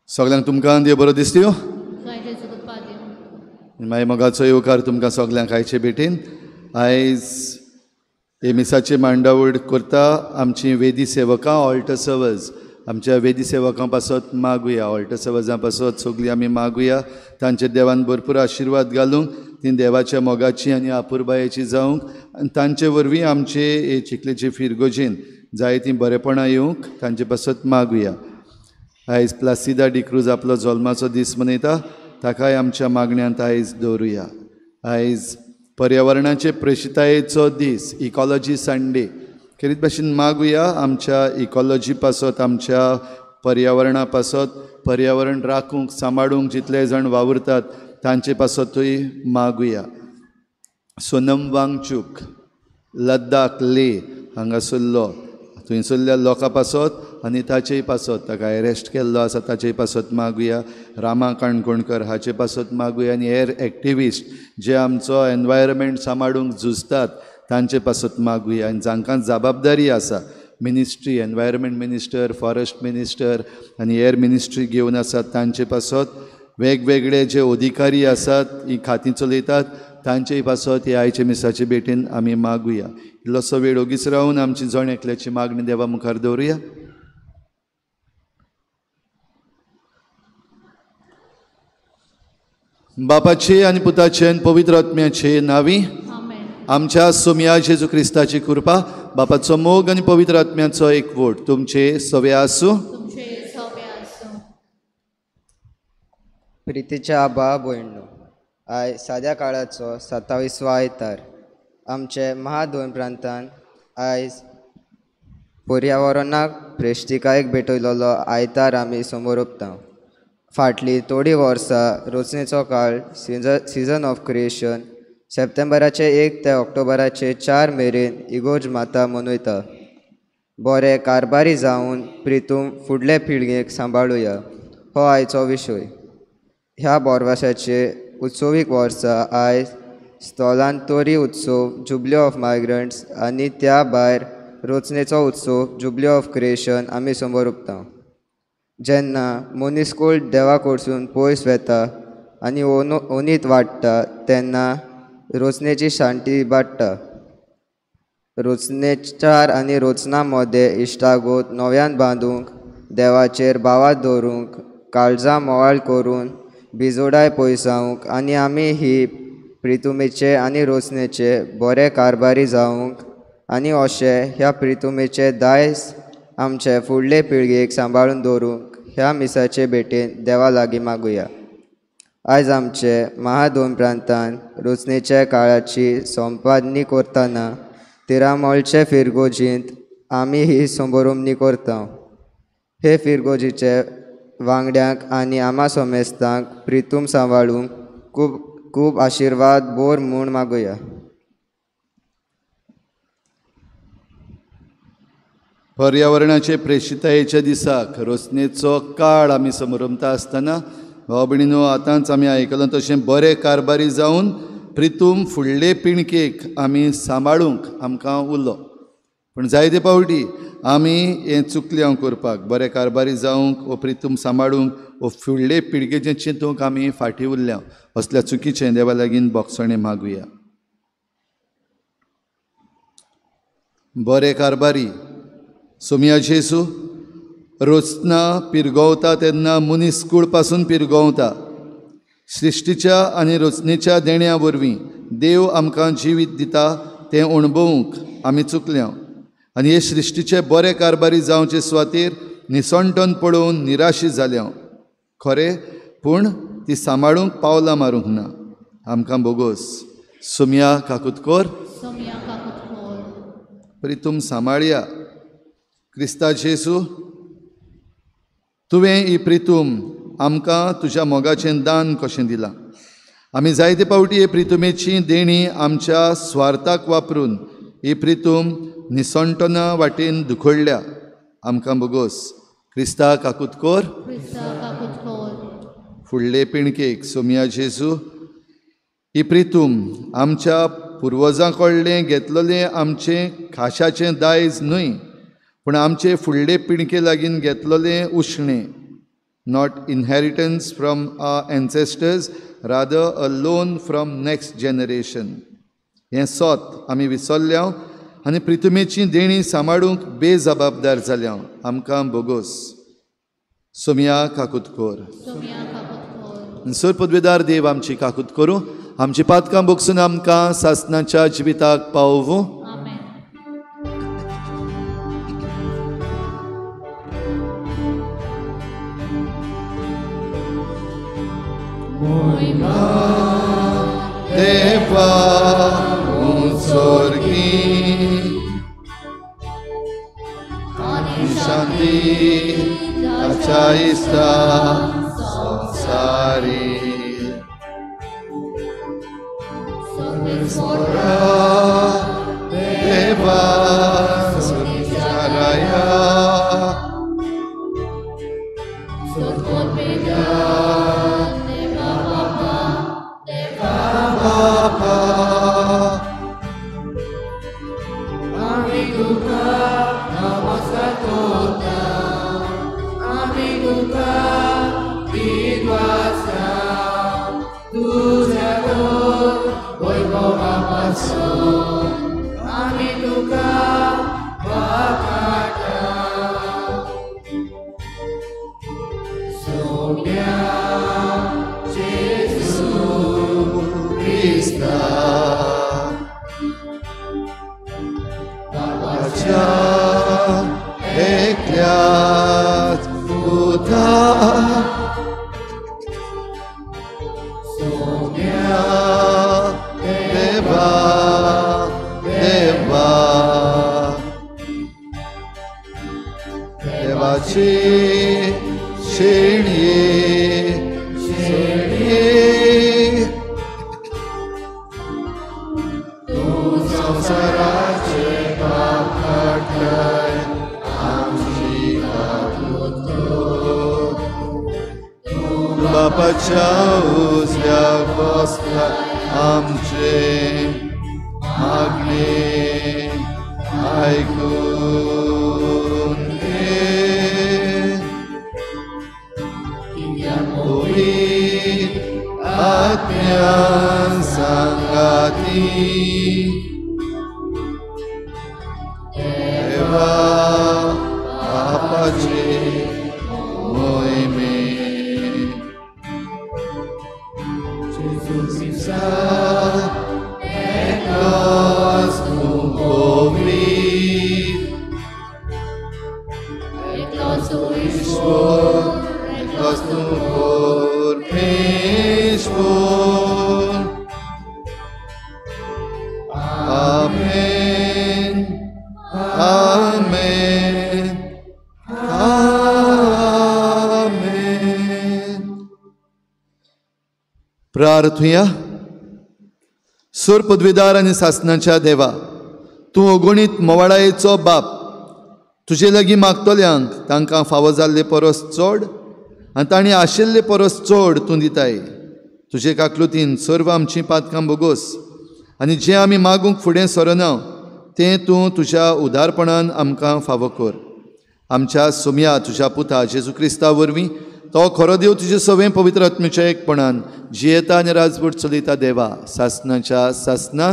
सगळ्यांक तुमकां देव बरो दिसत्यो. मागीर मोगाचो येवकार तुमकां सगळ्यांक आयचे भेटीन. आयज हे मिसाची मांडावळ करता आमची वेदी सेवकां, ऑल्टर सर्वर्स. आमच्या वेदी सेवकां पासत मागुया, ऑल्टर सर्वर्सां पासत सगळीं आमी मागुया, तांचे देवान भरपूर आशिर्वाद घालूंक, ती देवाच्या मोगाची आनी आपुरबायेची जावंक आनी तांचे वरवीं आमचे हे चिखलेचे फिरगोजेन जायतीं बरेपणां येवंक तांचे पासत मागुया. आयज प्लासिदा डिक्रूज आपलो जल्माचो दीस मनयता, ताकाय आमच्या मागण्यांत आयज दवरुया. आयज पर्यावरणाचे प्रेशितायेचो दीस, इकॉलॉजी संडे. खेरीत भाशेन मागुया आमच्या इकॉलॉजी पासत, आमच्या पर्यावरणा पासत, पर्यावरण राखूंक सांबाळूंक जितले जाण वावुरतात तांचे पासतूय मागुया. सोनम वांगचूक लद्दाख ले हांगासरलो थंयसरल्या लोकां पासत आनी ताचेय पासत, ताका एरेस्ट केल्लो आसा ताचेय पासत मागुया. रामा काणकोणकर हाचे पासत मागुया आनी हेर एक्टिविस्ट जे आमचो एनवायरमेंट सांबाळूंक झुजतात तांचे पासत मागुया. आनी जांकां जबाबदारी आसा, ministry, environment minister, forest minister आनी हेर मिनिस्ट्री घेवन आसात तांचे पासत, वेगवेगळे जे अधिकारी आसात ही खातीं चलयतात तांचेय पासत हे आयचे मिसाचे भेटीन आमी मागुया. इल्लोसो वेळ ओगीच रावन आमची जण एकल्याची मागणी देवा मुखार दवरुया. बापाचे आनी पुताचे आनी पवित्र आत्म्याचे नांवी आमच्या सोमया जेजू क्रिस्ताची कृपा, बापाचो मोग आनी पवित्र आत्म्याचो एकवट तुमचे सवे आसूं. प्रितीच्या आबा भयणो, आयज साद्या काळाचो 27वो आयतार. आमचे महादोन प्रांतान आयज पर्यावरणाक प्रेश्टिकायेक भेटयलेलो आयतार आमी समोर उरता. फाटलीं थोडीं वर्सां रचनेचो काळ सिजन ऑफ क्रिएशन सप्टेंबराचे 1 ते ऑक्टोबराचे 4 मेरेन इगोर्ज माता मनयता. बरे कारभारी जावन प्रितूम फुडले पिळगेक सांबाळुया हो आयचो विशय. ह्या बोरवासाचे उत्सवीक वर्सा आयज स्थलांतरी उत्सव जुबली ऑफ मायग्रंट्स आनी त्या भायर रचनेचो उत्सव जुबली ऑफ क्रिएशन आमी समोर उरता. जेन्ना मनीसकूळ देवा कडसून पयस वेता आनी ओनीत वाडटा तेन्ना रचनेची शांती इबाडटा. रचनेचार आनी रचना मदें इश्टागत नव्यान बांदूंक, देवाचेर भावात दवरूंक, काळजां मोवाळ करून बिजोडाय पयसावंक आनी आमी ही प्रितुमेचे आनी रचनेचे बरे कारभारी जावंक आनी अशें ह्या प्रितुमेचे दायज आमचे फुडले पिळगेक सांबाळून दवरूंक ह्या मिसाचे भेटेन देवा लागीं मागुया. आयज आमचे महादोन प्रांतान रचनेच्या काळाची संपादनी करतना तिरामोलचे फिरगोजींत आमी ही संबोरोमणी करता. हे फिरगोजीचे वांगड्यांक आनी आमा समेस्तांक प्रितूम सांबाळूंक खूब खूब आशिर्वाद बोर म्हूण मागुया. पर्यावरणाचे प्रेशितायेच्या दिसाक रचनेचो काळ आमी समरमता आसतना भाव भयणीनो, आतांच आमी आयकलां तशें बरे कारभारी जावन प्रितूम फुडले पिणकेक आमी सांबाळूंक आमकां उरलो. पूण जायते पावटी आमी हें चुकलें हांव करपाक, बरे कारभारी जावंक वो प्रितूम सांबाळूंक वो फुडले पिळगेचें चिंतूंक आमी फाटीं उरल्या. असल्या चुकीचें देवा लागीं बोगसणें मागुया. बरे कारभारी सोमया जेजू रचना पिरगवता तेन्ना मनीस कूळ पासून पिरगवता. सृश्टीच्या आनी रचनेच्या देण्या वरवीं देव आमकां जिवीत दिता तें अणभवूंक आमी चुकल्या आनी हे सृश्टीचे बरे कारभारी जावचे सुवातेर निसणटन पळोवन निराशी जाल्या खरें, पूण ती सांबाळूंक पावलां मारूंक ना. आमकां बोगोस. सोमया काकूत कोर. प्रितूम सांबाळया. क्रिस्ता जेजू, तुवें ही प्रितूम आमकां तुज्या मोगाचें दान कशें दिलां. आमी जायते पावटी हे प्रितुमेची देणी आमच्या स्वार्थाक वापरून ही प्रितूम निसणटना वाटेन दुखडल्या. आमकां बोगोस. क्रिस्ता काकूत कोर. फुडले पिणकेक सोमया जेजू, ही प्रितूम आमच्या पुर्वजां कडलें घेतलेलें आमचें खाशाचें दायज न्हय, पूण आमचे फुडले पिणके लागीं घेतलेलें उश्णें. Not inheritance from our ancestors, rather a loan from next generation. हें सोत आमी विसरल्या आनी प्रितुमेची देणी सांबाळूंक बेजबाबदार जाल्या. आमकां बोगोस. सोमया काकूत कोर. सर पदवेदार देव आमची काकूत करूं, आमची पातकां बोगसून आमकां सासनाच्या जिविताक पावोवं. देवा उंचोर्गी शांती ताच्या इस्ता संसारी देवा सुचाराया प्रार्थुया. सूर पदवीदार आनी सासनाच्या देवा, तूं अगणीत मोवाळायेचो बाप, तुजे लागीं मागतल्यांक तांकां फावो जाल्ले परस चड आनी तांणी आशिल्ले परस चड तूं दिताय. तुजे काकलुतीन सर्व आमचीं पातकां बोगोस आनी जें आमी मागूंक फुडें सरना तें तूं तुज्या उदारपणान आमकां फावो कर. आमच्या सोमया तुज्या पुता जेजू क्रिस्ता वरवीं तो खरो देव तुजे सवें पवित्र आत्म्याच्या एकपणान जियेता आनी राजवट चलयता देवा सासनाच्या सासना.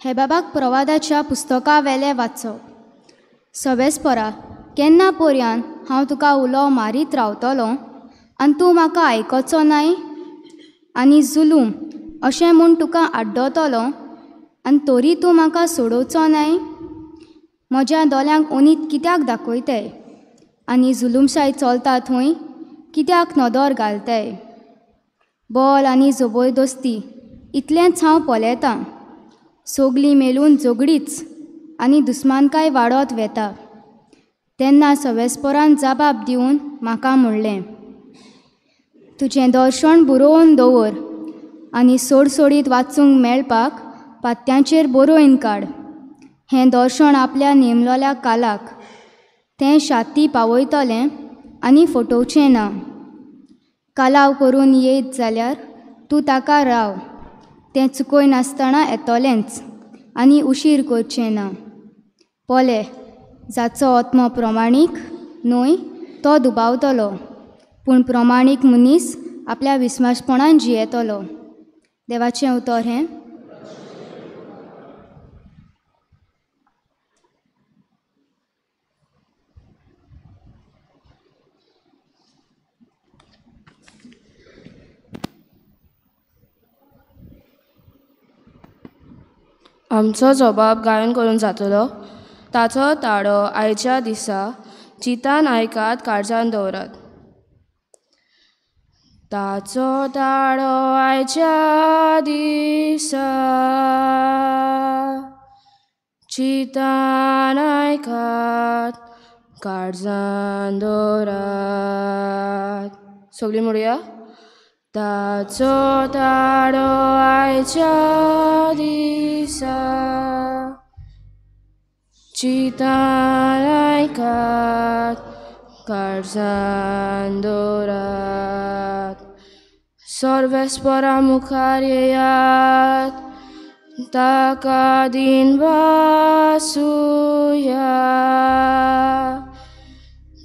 हे बाबाक प्रवादाच्या पुस्तका वेले वाचप. सवेस्परा, केन्ना पर्यान हांव तुका उलो मारीत रावतलो आनी तूं म्हाका आयकचो नाय? आनी जुलूम अशें म्हूण तुका आड्डतलो आनी तरी तूं म्हाका सोडोवचो नाय? म्हज्या दोळ्यांक ओनीत कित्याक दाखयताय आनी जुलूमशाय चलता थंय कित्याक नदर घालताय? बॉल आनी जबरदस्ती इतलेंच हांव पळयतां. सगलीं मेलून झगडीच आनी दुस्मानकाय वाडत वेता. तेन्ना सवेस्पोरान जबाब दिवन म्हाका म्हणलें, तुजें दर्शन बरोवन दवर आनी सोडसोडीत वाचूंक मेळपाक पात्यांचेर बरोवन काड. हें दर्शन आपल्या नेमलोल्या कालाक तें शाती पावयतलें आनी फटोवचें ना. कालाव करून येयत जाल्यार तूं ताका राव, तें चुकय नासतना येतलेंच आनी उशीर करचें ना. पळय, जाचो आत्मो प्रमाणीक न्हय तो दुबावतलो, पूण प्रमाणीक मनीस आपल्या विस्वासपणान जियेतलो. देवाचें उतर हें. आमचो जबाब गायन करून जातलो ताचो ताळो आयच्या दिसा चिंतान आयकात, काळजान दवरात. ताचो ताळो आयच्या दिसा चिंतान आयकात, काळजान दवरात. सगळीं म्हणया. ताचो ताळो आयच्या दिसा चिंतान आयकात, काळजान दवरात. सर्वेस्परा मुखार येयात, ताका दीन वासुया.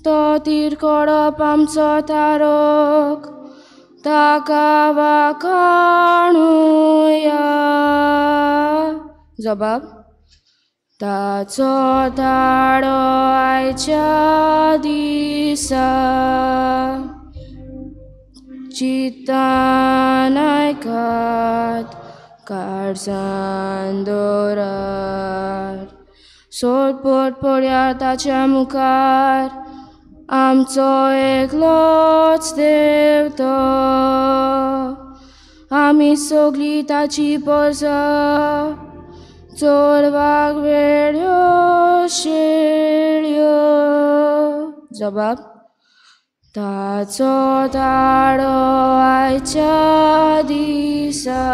तो तिरकडप आमचो तारक, ताका वाखाणुया. जबाब. ताचो ताळो आयच्या दिसा चिंतान आयकात, काळजान दवरात. सोडपोट पडयार ताच्या मुखार, आमचो एकलोच देव तो. आमी सगळीं ताची परसा, चोरवाक वेळ्यो शेळयो. जबाब. ताचो ताळो आयच्या दिसा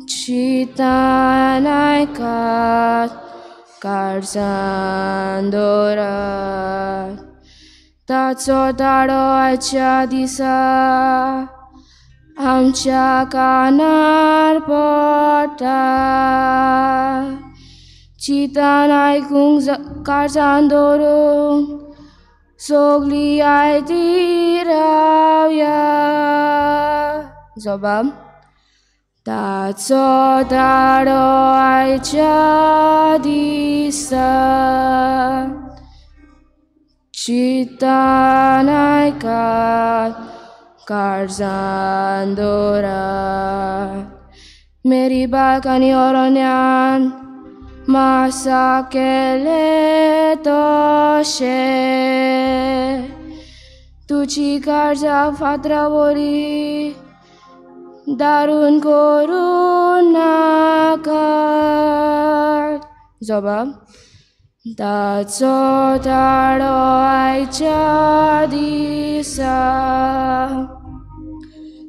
चिंतान आयकात, काळजान दवरात. ताचो ताळो आयच्या दिसा आमच्या कानार पडटा. चिंतान आयकूंक, काळजान दवरूंक सगळीं आयती रावया. जबाब. ताचो ताळो आयच्या दिसा चिंतान आयकात, काळजान दवरात. मेरीबाक आनी अरण्यान मासा केलें तशें, तुजी काळजा फातरा वरी दारून करूं नाका. जबाब. ताचो ताळो आयच्या दिसा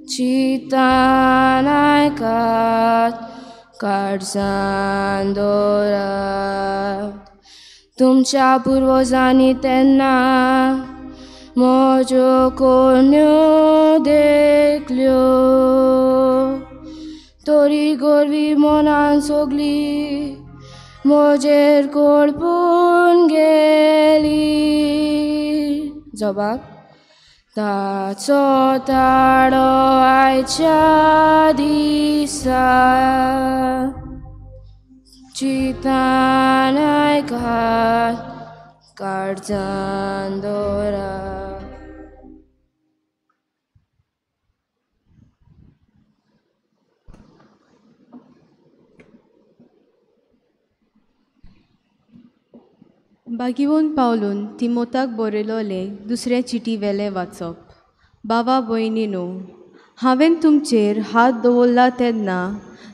चिंतान आयकात, काळजान दवरात. तुमच्या पुर्वजांनी तेन्ना म्हज्यो कोण्यो देखल्यो, तरी गोरवी मनान सगळी म्हजेर कोळपून गेली. जबाब. ताचो ताळो आयच्या दिसा चिंतान आयकात, काळजान दवरात. बागिवोन पावलून तिमोताक बरयलोले दुसरे चिटी वेलें वाचप. बाबा भयणीनो, हांवें तुमचेर हात दवरला तेन्ना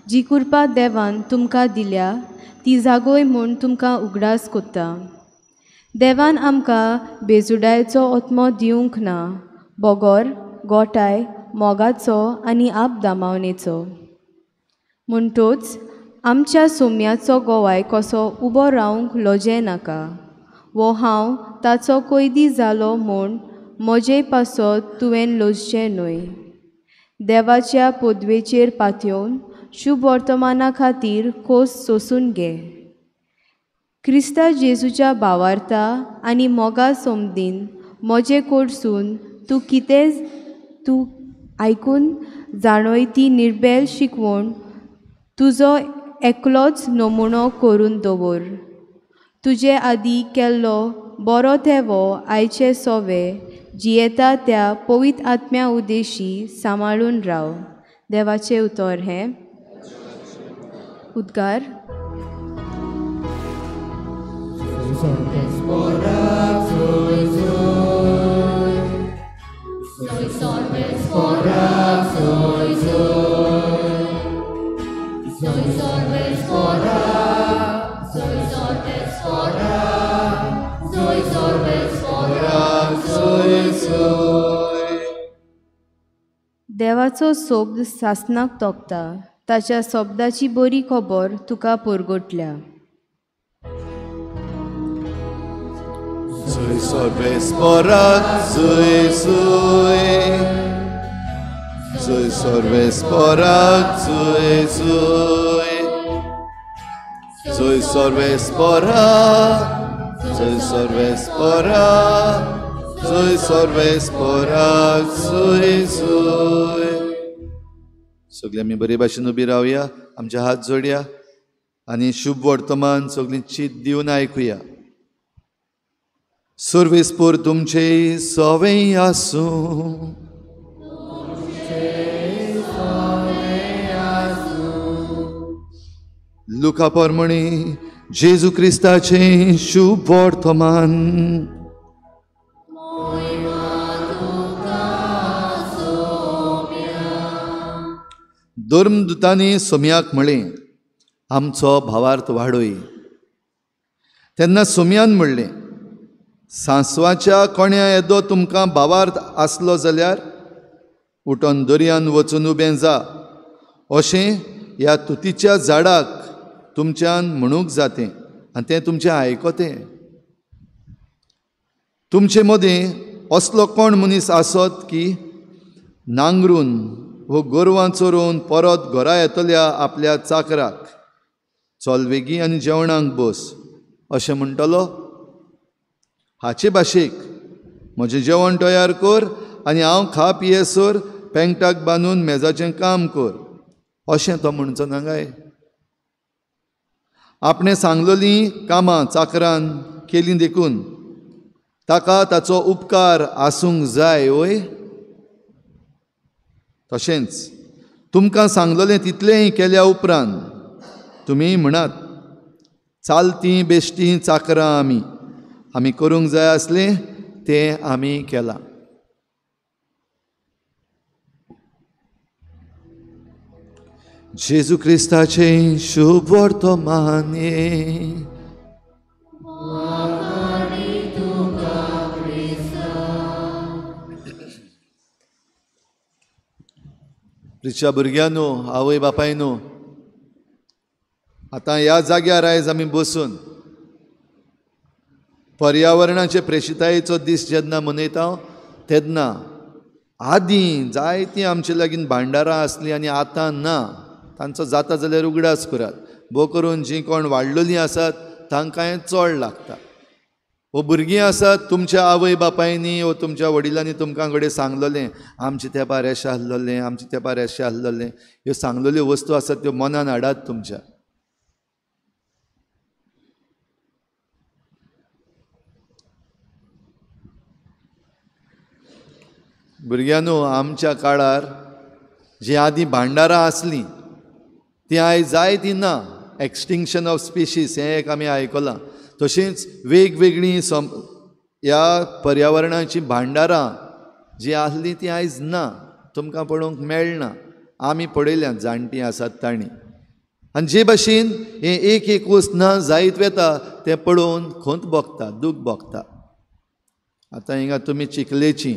जी कृपा देवान तुमकां दिल्या ती जागोय म्हूण तुमकां उगडास कोत्ता. देवान आमकां बेजुडायचो आत्मो दिवंक ना, बगर गोठाय, मोगाचो आनी आपदामावणेचो. म्हणटोच आमच्या सोम्याचो गोवाय कसो उबो रावंक लजें नाका, वो हांव ताचो कैदी जालो म्हूण म्हजे पासत तुवें लजचें न्हय. देवाच्या पदवेचेर पातयेवन शुभ वर्तमाना खातीर खोस सोसून घे. क्रिस्ता जेजूच्या भावार्था आनी मोगा सोमदीन म्हजे कडसून तूं कितें तूं आयकून जाणोय ती निर्बेल शिकवण तुजो एकलोच नमुनो करून दवर. तुजे आदी केल्लो बरो तेवो आयचे सोवे जियेता त्या पवित्र आत्म्या उद्देशी सांबाळून राव. देवाचें उतर हें. उद्गार. देवाचो सोब्द सासनाक तोपता, ताच्या शब्दाची बरी खबर तुका परगटल्या. सगळीं आमी बरे भाशेन उबी रावया, आमचे हात जोडया आनी शुभ वर्तमान सगळीं चीत दिवन आयकुया. सर्वेस्पोर तुमचे सवे आसूं. लुका परमणी जेजू क्रिस्ताचें शुभ वर्तमान. धर्मदूतांनी सोम्याक म्हळें, आमचो भावार्थ वाडय. तेन्ना सोम्यान म्हणलें, सांसवाच्या कोण्या येदो तुमकां भावार्थ आसलो जाल्यार उठोन दर्यान वचून उबें जा, अशें ह्या तुतीच्या झाडाक तुमच्यान म्हणूंक जातें आनी तें तुमचें आयकतें. तुमचे मदीं असलो कोण मनीस आसत की नांगरून वो गोरवां चोरून परत घरा येतल्या आपल्या चाकराक चल वेगीं आनी जेवणाक बस अशें म्हणटलो? हाचे भाशेक म्हजें जेवण तयार कर आनी हांव खा पियेसर पेंगटाक बांदून मेजाचें काम कर अशें तो म्हणचो ना काय? आपणें सांगलोलीं कामां चाकरान केलीं देखून ताका ताचो उपकार आसूंक जाय वय? तशेंच तुमकां सांगलोलें तितलेंय केल्या उपरांत तुमी म्हणात, चालतीं बेश्टीं चाकरां आमी, आमी करूंक जाय आसलें तें आमी केलां. जेजू क्रिस्ताचें शुभ वर्तमान. प्रिच्या भुरग्यांनो, आवय बापायनो, आतां ह्या जाग्यार आयज आमी बसून पर्यावरणाचे प्रेशितायेचो दीस जेन्ना मनयता तेन्ना आदीं जायतीं आमचे लागीं भांडारां आसलीं आनी आतां ना, तांचो जाता जाल्यार उगडास करात. भोव करून जीं कोण वाडलेलीं आसात तांकां हें चड लागता. वो भुरगीं आसात तुमच्या आवय बापायनी वो तुमच्या वडिलांनी तुमकां कडेन सांगलोलें आमचे तेंपार अशें आसलोलें, आमचे तेंपार अशें आसलोलें, ह्यो सांगलेल्यो वस्तू आसात त्यो मनान हाडात तुमच्या. भुरग्यांनो, आमच्या काळार जीं आदीं भांडारां आसलीं तीं आयज जायतीं ना. एक्सटिंक्शन ऑफ स्पिशीज हें एक आमी आयकलां. तशेंच वेगवेगळीं ह्या पर्यावरणाचीं भांडारां जीं आसलीं तीं आयज ना, तुमकां पळोवंक मेळना. आमी पळयल्यात जाणटीं आसात तांणी. आनी जे भाशेन हें एक एक वस्त ना जायत वता तें पळोवन खंत भोगता, दूख भोगता. आतां हिंगा तुमी चिखलेची,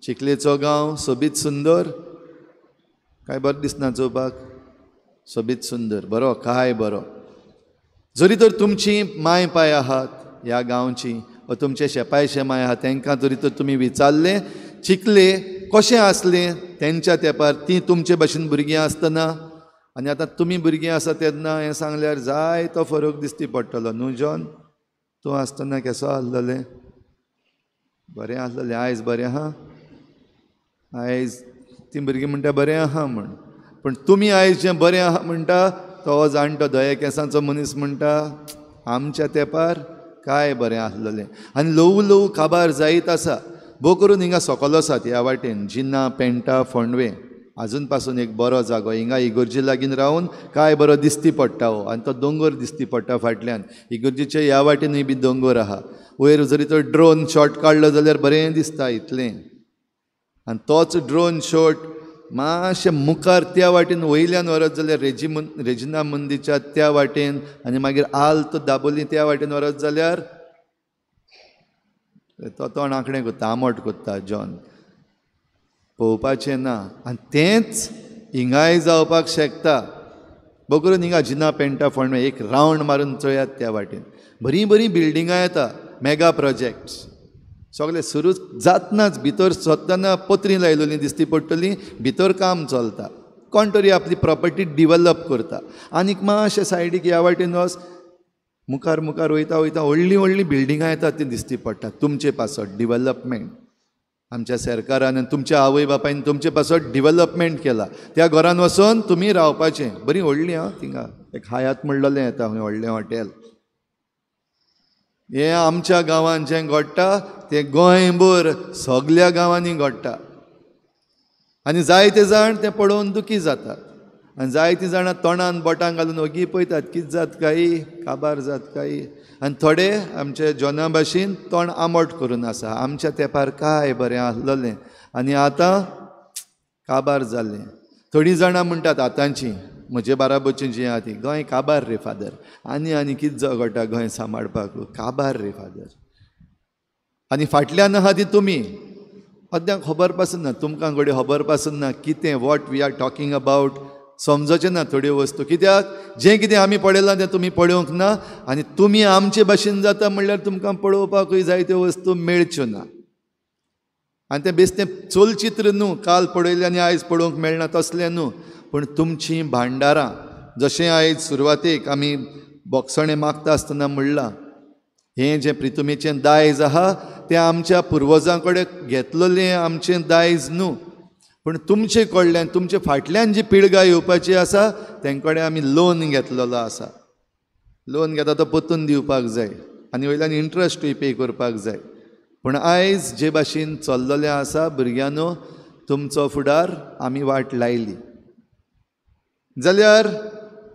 चिखलेचो गांव सोबीत सुंदर, काय बरें दिसना चोवपाक? सोबीत सुंदर, बरो काय बरो. जरी तर तुमची माय पाय आहात ह्या गांवची वा तुमचे शेपाय शेमाय आहात तांकां जरी तर तुमी विचारलें चिखले कशें आसलें तेंच्या तेंपार, तीं तुमचे भाशेन भुरगीं आसतना आनी आतां तुमी भुरगीं आसा तेन्ना हें सांगल्यार जाय तो फरक दिसती पडटलो न्हू जॉन? तूं आसतना केसो आसलेलें? बरें आसलेलें. आयज बरें आहा? आयज तीं भुरगीं म्हणटा बरें आहा म्हूण, पूण तुमी आयज जें बरें आहा म्हणटा तो जाणटो दया केंसांचो मनीस म्हणटा आमच्या तेंपार काय बरें आसलेलें. आनी ल्हवू ल्हवू काबार जायत आसा. भोव करून हिंगा सकल आसात ह्या वाटेन जिन्ना, पेंटा, फोंडवे आजून पासून एक बरो जागो. हिंगा इगर्जे लागीं रावन काय बरो दिसती पडटा हो, आनी तो दोंगर दिसती पडटा फाटल्यान. इगर्जेच्या ह्या वाटेनूय बी दोंगर आहा. वयर जरी तो ड्रोन शॉट काडलो जाल्यार बरें दिसता इतलें. आनी तोच ड्रोन शॉट मातशें मुखार त्या वाटेन वयल्यान व्हरत जाल्यार रेजिना मंदीच्या त्या वाटेन आनी मागीर आल्त दाबोली त्या वाटेन व्हरत जाल्यार तो तोंड आंकडें कोत्ता, आमट कोत्ता जॉन, पळोवपाचें ना. आनी तेंच हिंगाय जावपाक शकता. बकरून हिंगा जिना पेंटा फोंडवे एक रावंड मारून चोयात त्या वाटेन बरीं बरीं बिल्डिंगां येता, मेगा प्रोजेक्ट्स सगळे सुरू जातनाच भितर सोदतना पत्री लायलेली दिसती पडटली, भितर काम चलता, कोण तरी आपली प्रॉपर्टी डिवॅलप करता. आनीक मातशें सायडीक ह्या वाटेन वच, मुखार मुखार वयता वयता व्हडलीं व्हडलीं बिल्डिंगां येतात ती दिसती पडटा. तुमचे पासत डिवॅलपमेंट आमच्या सरकारान आनी तुमच्या आवय बापायन तुमचे पासत डिवॅलपमेंट केला. त्या घरान वचून तुमी रावपाचें. बरीं व्हडलीं आं थिंगा एक हायात म्हणलेलें येता व्हडलें हॉटेल. हें आमच्या गांवांत जें घडटा तें गोंयभर सगल्या गांवांनी घडटा. आनी जायते जाण तें पळोवन दुखी जातात आनी जायतीं जाणां तोंडान बोटां घालून ओगी पळयतात कितें जात काय, काबार जात काय. आनी थोडे आमचे जॉना भाशेन तोंड आंबट करून आसा, आमच्या तेंपार काय बरें आसलेलें आनी आतां काबार जालें. थोडीं जाणां म्हणटात आतांची म्हजे बाराबरचीं जीं आहा ती गोंय काबार रे फादर, आनी आनी कितें झगडटा गोंय सांबाळपाक, काबार रे फादर. आनी फाटल्यान आहा ती तुमी अद्याक खबर पासून ना, तुमकां घडये खबर पासून ना कितें what we are talking about समजचें ना थोड्यो वस्तू. कित्याक जें कितें आमी पळयलां तें तुमी पळोवंक ना आनी तुमी आमचे भाशेन जाता म्हणल्यार तुमकां पळोवपाकूय जायत्यो वस्तू मेळच्यो ना. आनी तें बेश्टें चलचित्र न्हू, काल पळयलें आनी आयज पळोवंक मेळना तसलें न्हू, पूण तुमचीं भांडारां जशें आयज सुरवातेक आमी बोगसणें मागता आसतना म्हणलां, हें जें प्रितुमेचें दायज आहा तें आमच्या पुर्वजां कडेन घेतलेलें आमचें दायज न्हू, पूण तुमचे कडल्यान तुमचे फाटल्यान जी पिळगां येवपाची आसा तें कडेन आमी लोन घेतलेलो आसा. लोन घेता तो परतून दिवपाक जाय आनी वयल्यान इंट्रस्टूय पे करपाक जाय. पूण आयज जे भाशेन चल्लेलें आसा भुरग्यांनो, तुमचो फुडार आमी वाट लायली जाल्यार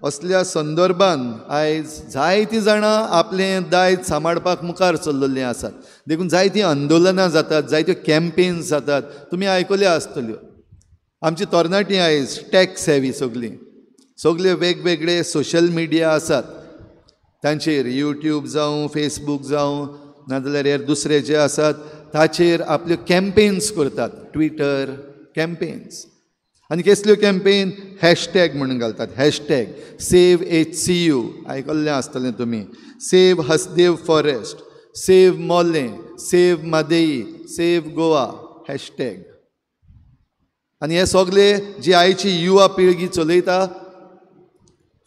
असल्या संदर्भान आयज जायतीं जाणां आपलें दायज सांबाळपाक मुखार चल्लेलीं आसात. देखून जायतीं आंदोलनां जातात, जायत्यो कॅम्पेन्स जातात, तुमी आयकल्यो आसतल्यो. आमची तरणाटीं आयज टॅक्स हेवी सगळीं, सगळे वेगवेगळे सोशल मिडिया आसात तांचेर, यूट्यूब जावं, फेसबूक जावं, नाजाल्यार हेर दुसरे जे आसात ताचेर आपल्यो कॅम्पेन्स करतात, ट्विटर कॅम्पेन्स. आनी केसल्यो कॅम्पेन हॅशटॅग म्हणून घालतात, हॅशटॅग सेव HCU आयकल्लें आसतलें तुमी, save Hasdeo forest, save Mollem, save Mhadei, save Goa hashtag. आनी हे सगळे जी आयची युवा पिळगी चलयता,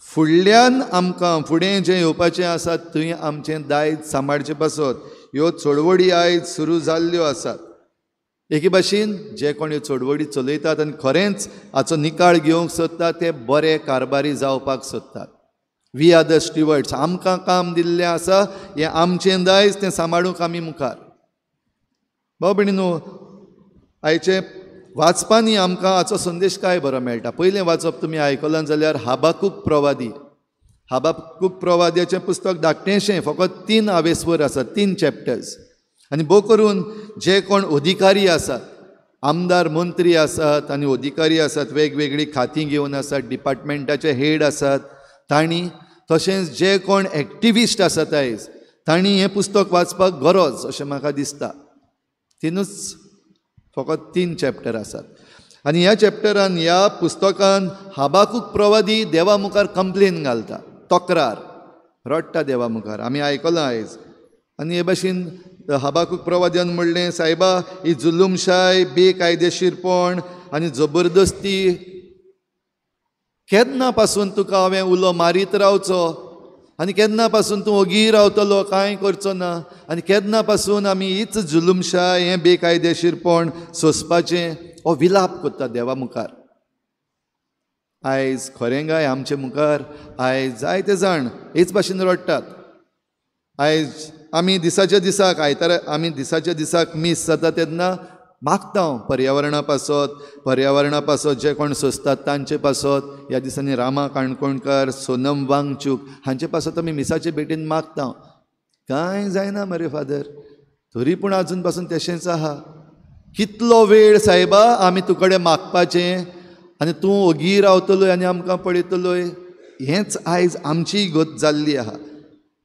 फुडल्यान आमकां फुडें जें येवपाचें आसा थंय आमचें दायज सांबाळचे पासत ह्यो चळवळी आयज सुरू जाल्ल्यो आसात. एके भाशेन जे कोण ह्यो चळवळी चलयतात आनी खरेंच हाचो निकाळ घेवंक सोदतात ते बरे कारभारी जावपाक सोदतात. We are the stewards, आमकां काम दिल्लें आसा, हें आमचें दायज, तें सांबाळूंक आमी मुखार. भाव भयणीनो, आयचे वाचपांनी आमकां हाचो संदेश काय बरो मेळटा. पयलें वाचप तुमी आयकलां जाल्यार हाबाकूक प्रवादी, हबाकूक प्रवाद्याचें पुस्तक धाकटेंशें, फकत 3 आवेस्वर आसात, 3 चॅप्टर्स. आनी भोव करून जे कोण अधिकारी आसात, आमदार मंत्री आसात आनी अधिकारी आसात, वेगवेगळीं खातीं घेवन आसात, डिपार्टमेंटाचे हेड आसात तांणी, तशेंच जे कोण एक्टिविस्ट आसात आयज तांणी हें पुस्तक वाचपाक गरज अशें म्हाका दिसता. तिनूच फकत 3 चॅप्टर आसात. आनी ह्या चॅप्टरान, ह्या पुस्तकान हबाकूक प्रवादी देवा मुखार कंप्लेन घालता, तक्रार, रडटा देवा मुखार. आमी आयकलां आयज. आनी हे भाशेन हबाकूक प्रवाद्यान म्हणलें, सायबा ही जुलूमशाय, बेकायदेशीरपण आनी जबरदस्ती केन्ना पासून तुका हांवें उलो मारीत रावचो आनी केन्ना पासून तूं ओगी रावतलो, कांय करचो ना, आनी केन्ना पासून आमी हीच जुलूमशाय, हें बेकायदेशीरपण सोंसपाचें, हो विलाप करता देवा मुखार. आयज खरें काय आमचे मुखार आयज जायते जाण हेच भाशेन रडटात. आयज आमी दिसाच्या दिसाक, आयतारा आमी दिसाच्या दिसाक मीस जाता तेन्ना मागता हांव पर्यावरणा पासत, पर्यावरणा पासत जे कोण सोंसतात तांचे पासत. ह्या दिसांनी रामा काणकोणकार, सोनम वांगचूक हांचे पासत आमी मिसाचे भेटीन मागता. कांय जायना मरे फादर, तरी पूण आजून पासून तशेंच आहा. कितलो वेळ सायबा आमी तुकडे मागपाचें आनी तूं ओगी रावतलोय आनी आमकां पळयतलोय. हेंच आयज आमची गत जाल्ली आहा.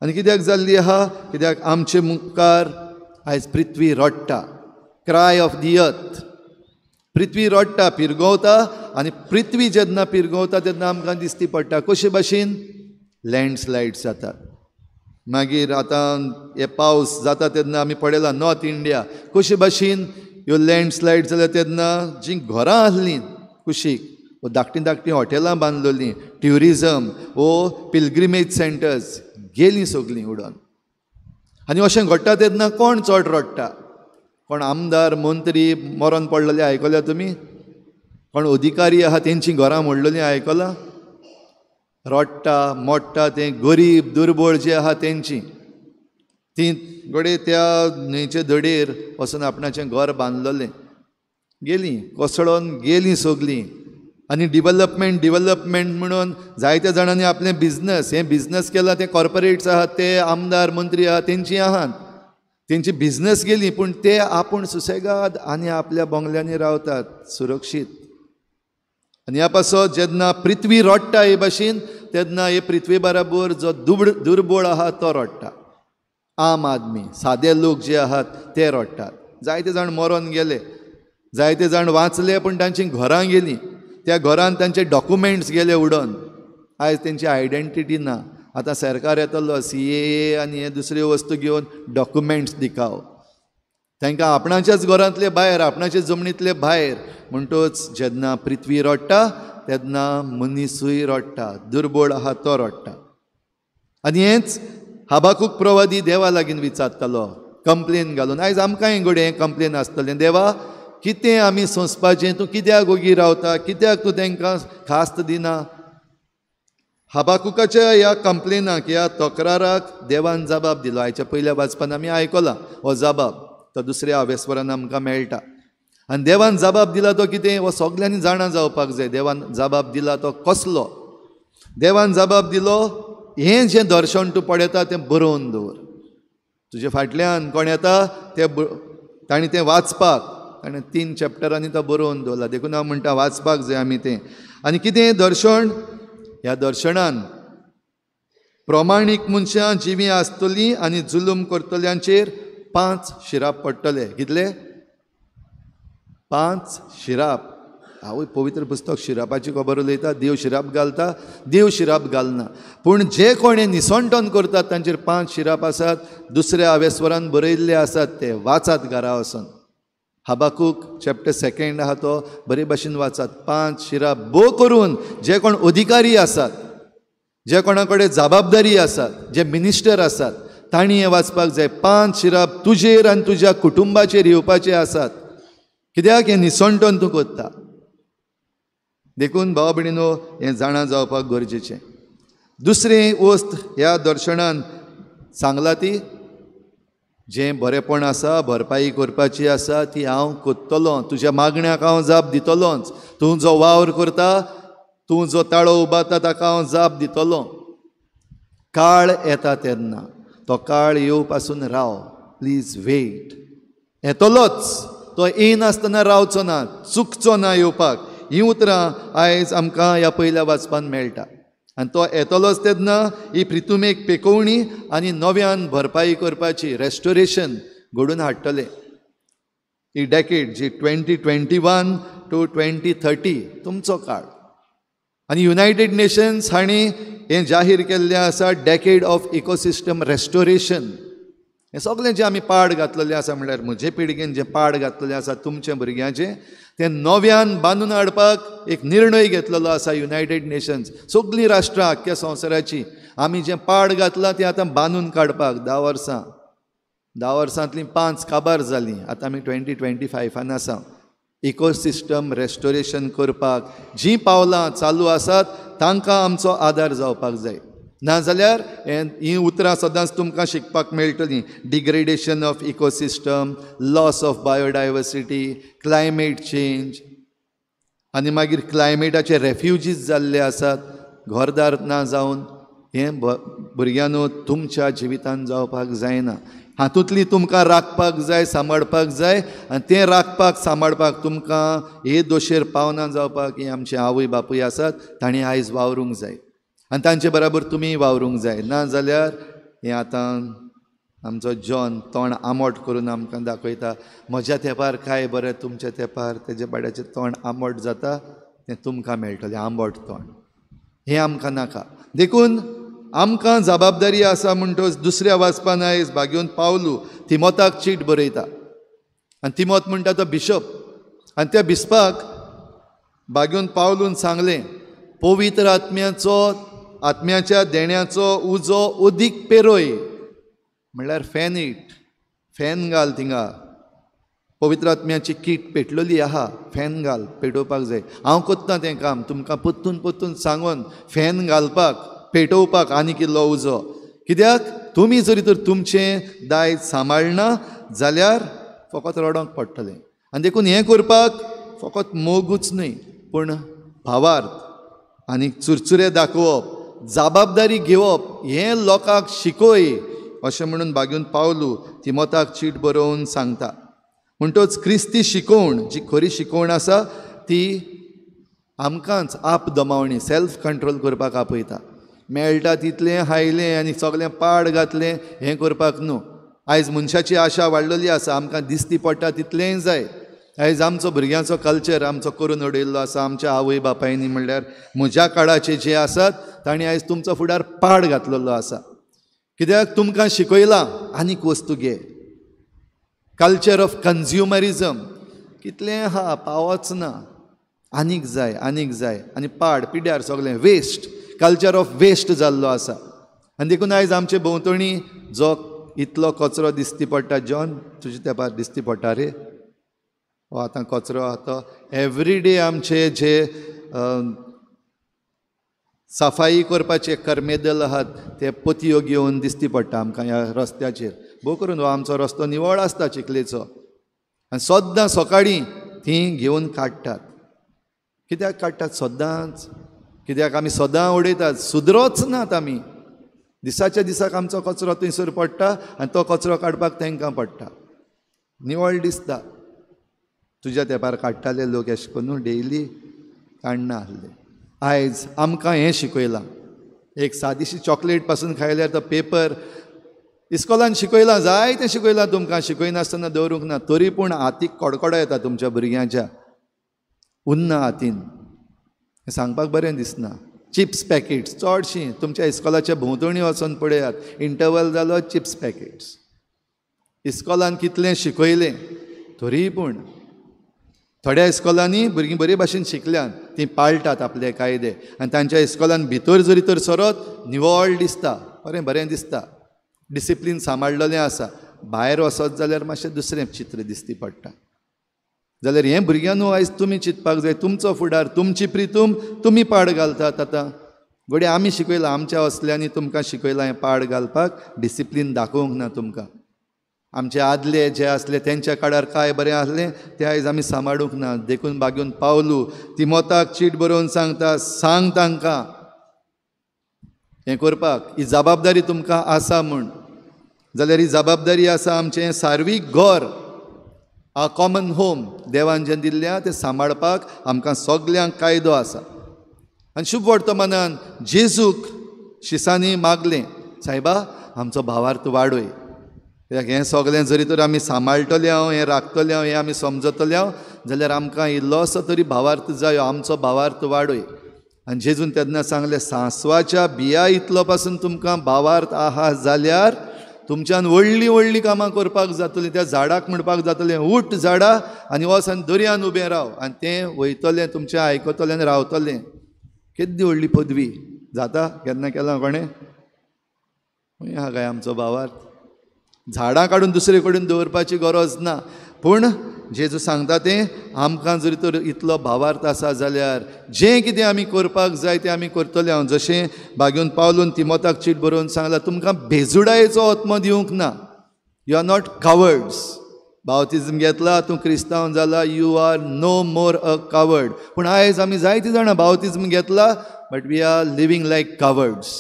आनी कित्याक जाल्ली आहा? कित्याक आमचे मुखार आयज पृथ्वी रडटा, क्राय ऑफ the earth. पृथ्वी रडटा, पिरगवता. आनी पृथ्वी जेन्ना पिरगवता तेन्ना आमकां दिसती पडटा कशे भाशेन लँडस्लायड्स जातात. मागीर आतां हे पावस जाता तेन्ना आमी पळयला नॉर्थ इंडिया कशे भाशेन ह्यो लँडस्लायड जाल्या तेन्ना जीं घरां आसलीं कुशीक, वो धाकटीं धाकटीं हॉटेलां बांदलोलीं, ट्युरिजम वो पिलग्रिमेज सेंटर्स गेलीं सगलीं उडोन. आनी अशें घडटा तेन्ना कोण चड रडटा? कोण आमदार मंत्री मरोन पडलेले आयकल्या तुमी? कोण अधिकारी आहा तेंचीं घरां मोडलेलीं आयकलां? रडटा मोडटा तें गरीब दुर्बळ जे आहा तेंची. ती घडये त्या न्हंयचे धडेर वचून आपणाचें घर बांदलेलें, गेलीं कोसळोन गेलीं सगलीं. आनी डिवलपमेंट डिवलपमेंट म्हणून जायत्या जाणांनी आपलें बिजनस, हें बिजनस केलां ते कॉर्पोरेट्स आहात, ते आमदार मंत्री आहात तेंची आहात, तेंची बिजनस गेली, पूण ते आपूण सुसेगाद आनी आपल्या बंगल्यांनी रावतात सुरक्षीत. आनी ह्या पासत जेन्ना पृथ्वी रडटा हे भाशेन तेन्ना हे पृथ्वी बराबर जो दुर्बळ आहा तो रडटा. आम आदमी, सादे लोक जे आहात ते रडटात. जायते जाण मरोन गेले, जायते जाण वाचले, पूण तांचीं घरां गेलीं, त्या घरान तांचे डॉक्युमेंट्स गेले उडोन. आयज तेंची आयडेंटिटी ना. आतां सरकार येतलो CAA आनी हे दुसऱ्यो वस्तू घेवन डॉक्युमेंट्स दिखाव तांकां आपणाच्याच घरांतले भायर, आपणाचे जमनींतले भायर. म्हणटच जेन्ना पृथ्वी रडटा तेन्ना मनीसूय रडटा, दुर्बळ आहा तो रडटा. आनी हेंच हबाकूक प्रवादी देवा लागीं विचारतालो कंप्लेन घालून. आयज आमकांय घडये हें कंप्लेन आसतलें, देवा कितें आमी सोंसपाचें, तूं कित्याक ओगी रावता, कित्याक तूं तांकां खास्त दिना? हबाकुकाच्या ह्या कंप्लेनाक, ह्या तक्राराक देवान जबाब दिलो. आयच्या पयल्या वाचपान आमी आयकला हो जबाब, तो दुसऱ्या आवेस्वरान आमकां मेळटा. आनी देवान जबाब दिला तो कितें, हो सगल्यांनी जाणा जावपाक जाय. देवान जबाब दिला तो कसलो? देवान जबाब दिलो, हें जें दर्शन तूं पळयता तें बरोवन दवर. तुजे फाटल्यान कोण येता ते तांणी तें वाचपाक, ताणें 3 चॅप्टरांनी तो बरोवन दवरला. देखून हांव म्हणटा वाचपाक जाय आमी तें. आनी कितें दर्शन? ह्या दर्शनान प्रमाणीक मनशां जिवीं आसतलीं आनी जुलूम करतल्यांचेर 5 शिराप पडटले. कितले? 5 शिराप. आवय, पवित्र पुस्तक शिरापाची खबर उलयता. देव शिराप घालता, देव शिराप घालना, पूण जे कोणे निसणटन करतात तांचेर 5 शिराप आसात. दुसऱ्या आवेस्वरान बरयल्ले आसात, ते वाचात घरा वचून. हबाकूक चॅप्टर 2 आहा तो बरे भाशेन वाचात. 5 शिराप भोव करून जे कोण अधिकारी आसात, जे कोणा कडेन जबाबदारी आसात, जे मिनिस्टर आसात, तांणी हें वाचपाक जाय. 5 शिराप तुजेर आनी तुज्या कुटुंबाचेर येवपाचे आसात, कित्याक हें निसणटन तूं करता. देखून भाव भयणीनो हें जाणा जावपाक गरजेचें. दुसरें वस्त ह्या दर्शनान सांगला ती, जें बरेंपण आसा, भरपाई करपाची आसा ती हांव करतलो, तुज्या मागण्याक हांव जाप दितलोच. तूं जो वावर करता, तूं जो ताळो उबारता ताका हांव जाप दितलो. काळ येता तेन्ना तो काळ येवपासून राव, प्लीज वेट. येतलोच, तो येयनासतना रावचो ना, चुकचो ना येवपाक. हीं उतरां आयज आमकां ह्या पयल्या वाचपान मेळटा. आनी तो येतलोच तेन्ना ही प्रितुमेक पेकोवणी आनी नव्यान भरपाई करपाची रेस्टोरेशन घडून हाडटले. ही डेकेड जी 2021 to 2030 तुमचो काळ. आनी युनायटेड नेशन्स हांणी हें जाहीर केल्लें आसा, डेकेड ऑफ इकोसिस्टम रेस्टोरेशन. हें सगळें जें आमी पाड घातलेलें आसा, म्हणल्यार म्हजे पिळगेन जें पाड घातलेलें आसा तुमच्या भुरग्यांचें, तें नव्यान बांदून हाडपाक एक निर्णय घेतलेलो आसा युनायटेड नेशन्स. सगळीं राष्ट्रां आख्ख्या संवसाराचीं आमी जें पाड घातलां तें आतां बांदून काडपाक 10 वर्सां, 10 वर्सांतलीं 5 काबार जालीं, आतां आमी 2025 आसा. इकोसिस्टम रेस्टोरेशन करपाक जीं पावलां चालू आसात तांकां आमचो आदार जावपाक जाय. नाजाल्यार हीं उतरां सदांच तुमकां शिकपाक मेळटलीं, degradation of ecosystem, loss of biodiversity, climate change, आनी मागीर क्लायमेटाचे रेफ्युजीज जाल्ले आसात, घरदार ना जावन. हें भुरग्यांनो तुमच्या जिवितान जावपाक जायना. हातूंतली तुमकां राखपाक जाय, सांबाळपाक जाय. आनी तें राखपाक सांबाळपाक तुमकां हे दोशेर पावना जावपाक हे आमचे आवय बापूय आसात तांणी आयज वावरूंक जाय आनी तांचे बराबर तुमी वावरूंक जाय. ना जाल्यार हें आतां आमचो जॉन तोंड आंबट करून आमकां दाखयता, म्हज्या तेंपार काय बरें, तुमच्या तेंपार तेजे बाड्याचें तोंड आंबट जाता, तें तुमकां मेळटलें आंबट तोंड. हें आमकां नाका. देखून आमकां जबाबदारी आसा. म्हणटच दुसऱ्या वाचपान आयज भाग्योन पावलू तिमोताक चीट बरयता आनी तिमोत म्हणटा तो बिशप. आनी त्या बिस्पाक भाग्योन पावलून सांगलें, पवित्र आत्म्याचो, आत्म्याच्या देण्याचो उजो अदीक पेरोय, म्हणल्यार फॅन it, fan घाल थिंगा. पवित्र आत्म्याची कीट पेटलेली आहा, फॅन घाल, पेटोवपाक जाय. हांव कोत्ता तें काम, तुमकां परतून परतून सांगून फॅन घालपाक, पेटोवपाक आनीक इल्लो उजो. कित्याक तुमी जरी तर तुमचें दायज सांबाळना जाल्यार फकत रडोंक पडटलें. आनी देखून हें करपाक फकत मोगूच न्हय पूण भावार्थ आनी चुरचुरे दाखोवप, जबाबदारी घेवप, हें लोकांक शिकय अशें म्हणून भाग्योन पावलू तिमोताक चीट बरोवन सांगता. म्हणटच क्रिस्ती शिकोवण जी खरी शिकोवण आसा ती आमकांच आप दमावणी, सेल्फ कंट्रोल करपाक आपयता. मेळटा तितलें हायलें आनी सगळें पाड घातलें हें करपाक न्हू. आयज मनशाची आशा वाडलेली आसा, आमकां दिसती पडटा तितलेंय जाय. आयज आमचो भुरग्यांचो कल्चर आमचो करून उडयल्लो आसा आमच्या आवय बापायनी, म्हणल्यार म्हज्या काळाचे जे आसात तांणी आयज तुमचो फुडार पाड घातलेलो आसा. कित्याक तुमकां शिकयलां आनीक वस्तू घे, कल्चर ऑफ कन्ज्युमरिजम, कितलें आहा पावच ना, आनीक जाय आनीक जाय, आनी पाड पिड्यार सगळें वेस्ट, कल्चर ऑफ वेस्ट जाल्लो आसा. आनी देखून आयज आमचे भोंवतणी जो इतलो कचरो दिसती पडटा, जॉन तुजे तेंपार दिसती पडटा रे, हो आतां कचरो आतां एवरी डे आमचे जे सफाई करपाचे कर्मेदल आहात ते पोतयो घेवन दिसती पडटा आमकां ह्या रस्त्याचेर. भोव करून हो आमचो रस्तो निवळ आसता चिखलेचो, आनी सद्दां सकाळीं तीं घेवन काडटात. कित्याक काडटात सद्दांच? कित्याक आमी सदां उडयतात, सुदरोच नात आमी. दिसाच्या दिसाक आमचो कचरो थंयसर पडटा आनी तो कचरो काडपाक तांकां पडटा. निवळ दिसता. तुज्या तेंपार काडटाले लोक अशें करून डेली काडना आसले. आयज आमकां हें शिकयलां, एक सादीशी चॉकलेट पासून खायल्यार तो पेपर इस्कॉलान शिकयलां, जायतें शिकयलां तुमकां, शिकयनासतना दवरूंक ना, तरी पूण हातीक कडकडो येता तुमच्या भुरग्यांच्या, उन्ना हातीन, हें सांगपाक बरें दिसना. चिप्स पॅकेट्स चडशीं तुमच्या इस्कॉलाच्या भोंवतणी वचोन पळयात, इंटरवल जालो चिप्स पॅकेट्स. इस्कॉलान कितलें शिकयलें तरी पूण थोड्या इस्कॉलांनी भुरगीं बरे भाशेन शिकल्यान, तीं पाळटात आपले कायदे, आनी तांच्या इस्कॉलान भितर जरी तर सरत निवळ दिसता, बरें बरें दिसता, डिसिप्लीन सांबाळलेलें आसा. भायर वचत जाल्यार मातशें दुसरें चित्र दिसती पडटा. जाल्यार हें भुरग्यांनो आयज तुमी चिंतपाक जाय, तुमचो फुडार, तुमची प्रितूम तुमी पाड घालतात. आतां घडये आमी शिकयलां, आमच्या असल्यांनी तुमकां शिकयलां हें पाड घालपाक, डिसिप्लीन दाखोवंक ना तुमकां. आमचे आदले जे आसले तेंच्या काळार काय बरें आसलें तें आयज आमी सांबाळूंक ना. देखून बागून पावलू तिमोताक चीट बरोवन सांगता, सांग तांकां हें करपाक ही जबाबदारी तुमकां आसा म्हूण. जाल्यार ही जबाबदारी आसा आमचें सार्वीक घर, आ कॉमन होम देवान जें दिल्लें तें सांबाळपाक आमकां सगल्यांक कायदो आसा. आनी शुभ वर्तमानान जेजूक शिसांनी मागलें, सायबा आमचो भावार्थ वाडय. कित्याक हें सगळें जरी तर आमी सांबाळटले हांव, हें राखतले हांव, हें आमी समजतले हांव, जाल्यार आमकां इल्लोसो तरी भावार्थ जायो, आमचो भावार्थ वाडय. आनी जेजून तेन्ना सांगलें, सांसवाच्या बिया इतलो पासून तुमकां भावार्थ आहा जाल्यार तुमच्यान व्हडलीं व्हडलीं कामां करपाक जातलीं. त्या झाडाक म्हणपाक जातलें, उठ झाडा आनी वच आनी दर्यान उबें राव, आनी तें वयतलें, तुमचें आयकतलें आनी रावतलें. केद्दी व्हडली पदवी जाता केन्ना केलां कोणें? खंय आहा काय आमचो भावार्थ? झाडां काडून दुसरे कडेन दवरपाची गरज ना. पूण जेजू सांगता तें आमकां जरी तर इतलो भावार्थ आसा जाल्यार जें कितें आमी करपाक जाय तें आमी करतले. हांव जशें बागेवन पावलून तिमोताक चीट बरोवन सांगलां, तुमकां भेजुडायेचो आत्मो दिवंक ना. You are not cowards. बावतिज्म घेतला, तूं क्रिस्तांव जाला, you are no more a coward. पूण आयज आमी जायतीं जाणां बावतिज्म घेतला, but we are living like cowards.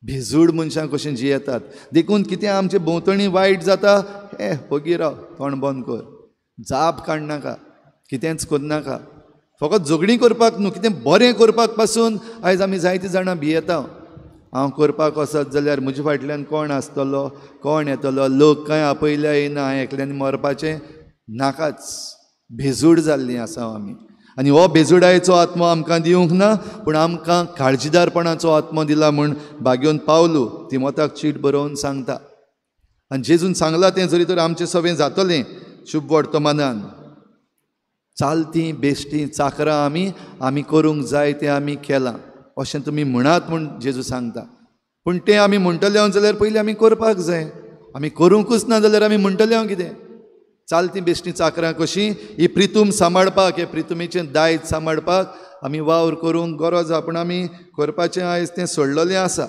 भेजूड मनशां कशें जियेतात. देखून कितें आमचे भोंवतणी वायट जाता, हे वगी राव, तोंड बंद कर, जाप काडनाका, कितेंच करनाका, फकत झगडीं करपाक न्हू, कितें बरें करपाक पासून आयज आमी जायतीं जाणां भियेता. हांव करपाक वचत जाल्यार म्हजे फाटल्यान कोण आसतलो, कोण येतलो, लोक कांय आपयल्या येना, हांवें एकल्यान मरपाचें नाकाच. भेजूड जाल्लीं आसा आमी. आनी हो भेजुडायेचो आत्मो आमकां दिवंक ना, पूण आमकां काळजीदारपणाचो आत्मो दिला म्हूण बागेवन पावलू तिमोताक चीट बरोवन सांगता. आनी जेजून सांगलां तें जरी तर आमचें सगळें जातलें शुभ वर्तमानान. चालती बेश्टी चाकरां आमी आमी करूंक जाय तें आमी केलां अशें तुमी म्हणात म्हूण जेजू सांगता. पूण तें आमी म्हणटले हांव जाल्यार पयलीं आमी करपाक जाय. आमी करूंकूच ना जाल्यार आमी म्हणटले हांव कितें? चालती बेश्टी चाकरां कशीं ही प्रितूम सांबाळपाक, हे प्रितुमेचें दायज सांबाळपाक आमी वावर करूंक गरज आहा. पूण आमी करपाचें आयज तें सोडलेलें आसा.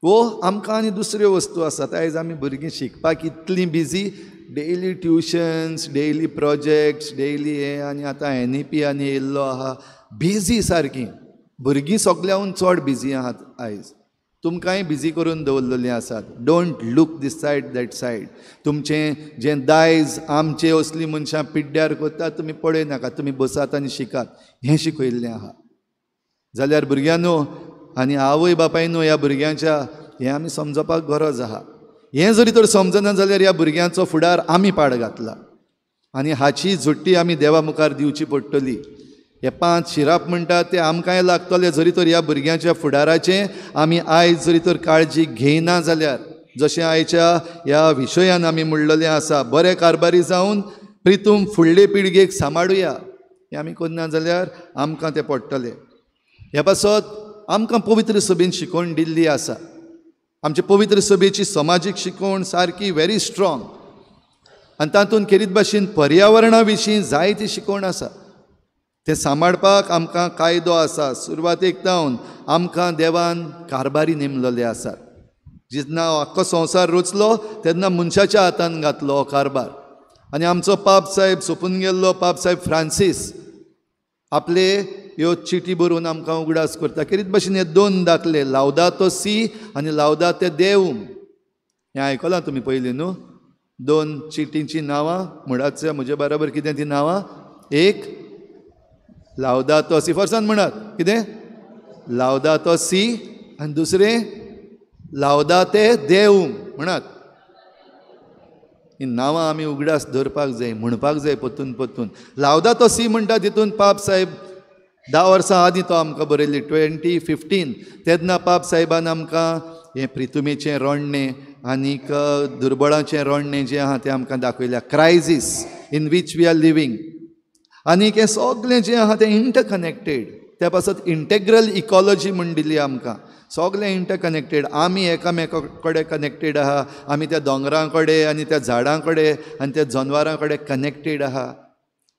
वो आमकां आनी दुसऱ्यो वस्तू आसात. आयज आमी भुरगीं शिकपाक इतलीं busy, daily tuitions, daily projects, daily हें, आनी आतां NEP आनी येयल्लो आहा, बिजी सारकीं भुरगीं सगळ्याहून चड बिजी आहात आयज. तुमकांय बिजी करून दवरलेलीं आसात. Don't look this side that side. तुमचें जें दायज आमचे असलीं मनशां पिड्ड्यार करतात तुमी पळय नाका, तुमी बसात आनी शिकात, हें शिकयल्लें आहा. जाल्यार भुरग्यांनो आनी आवय बापायनो ह्या भुरग्यांच्या हें आमी समजपाक गरज आहा. हें जरी तर समजना जाल्यार ह्या भुरग्यांचो फुडार आमी पाड घातला आनी हाची झुट्टी आमी देवा मुखार दिवची पडटली. हे 5 शिराप म्हणटात ते आमकांय लागतले. जरी तर ह्या भुरग्यांच्या फुडाराचें आमी आयज जरी तर काळजी घेयना जाल्यार, जशें आयच्या ह्या विशयान आमी म्हणलेलें आसा, बरे कारभारी जावन प्रितूम फुडले पिळगेक सांबाळुया, हें आमी करना जाल्यार आमकां तें पडटलें. ह्या पासत आमकां पवित्र सभेन शिकवण दिल्ली आसा. आमचे पवित्र सभेची समाजीक शिकवण सारकी व्हेरी स्ट्रॉंग, आनी तातूंत खेरीत भाशेन पर्यावरणा विशीं जायती शिकवण आसा. तें सांबाळपाक आमकां कायदो आसा. सुरवातेक जावन आमकां देवान कारभारी नेमलेले आसात. जेन्ना आख्खो संवसार रचलो तेन्ना मनशाच्या हातान घातलो हो कारभार. आनी आमचो पाप साहेब सोंपून गेल्लो पाप साहेब फ्रांसीस आपले ह्यो चिटी बरोवन आमकां उगडास करता. खेरीत भाशेन हे 2 दाखले, लावदातो सी आनी लावदाते देवूम, हें आयकलां तुमी पयलीं न्हू? 2 चिटींचीं नांवां म्हणात म्हजे बराबर कितें तीं नांवां? एक लावदातो सी, फर्सान म्हणात कितें? लावदातो सी, आनी दुसरें लावदाते देवूम म्हणात. ही नांवां आमी उगडास दवरपाक जाय, म्हणपाक जाय परतून परतून. लावदातो सी म्हणटा तितून पाप साहेब 10 वर्सां आदीं तो आमकां बरयल्ली, 2015, तेन्ना पाप साहेबान आमकां हें प्रितुमेचें रडणें आनीक दुर्बळाचें रडणें जें आहा तें आमकां दाखयल्या, crisis in which we are living. आनीक हें सगळें जें आहा तें इंटरकनेक्टेड. त्या पासत इंटेग्रल इकॉलॉजी म्हण दिली आमकां. सगळें इंटरकनेक्टेड, आमी एकामेका कडेन कनेक्टेड आहा, आमी त्या दोंगरां कडेन आनी त्या झाडां कडेन आनी त्या जनवरां कडेन कनेक्टेड आहा.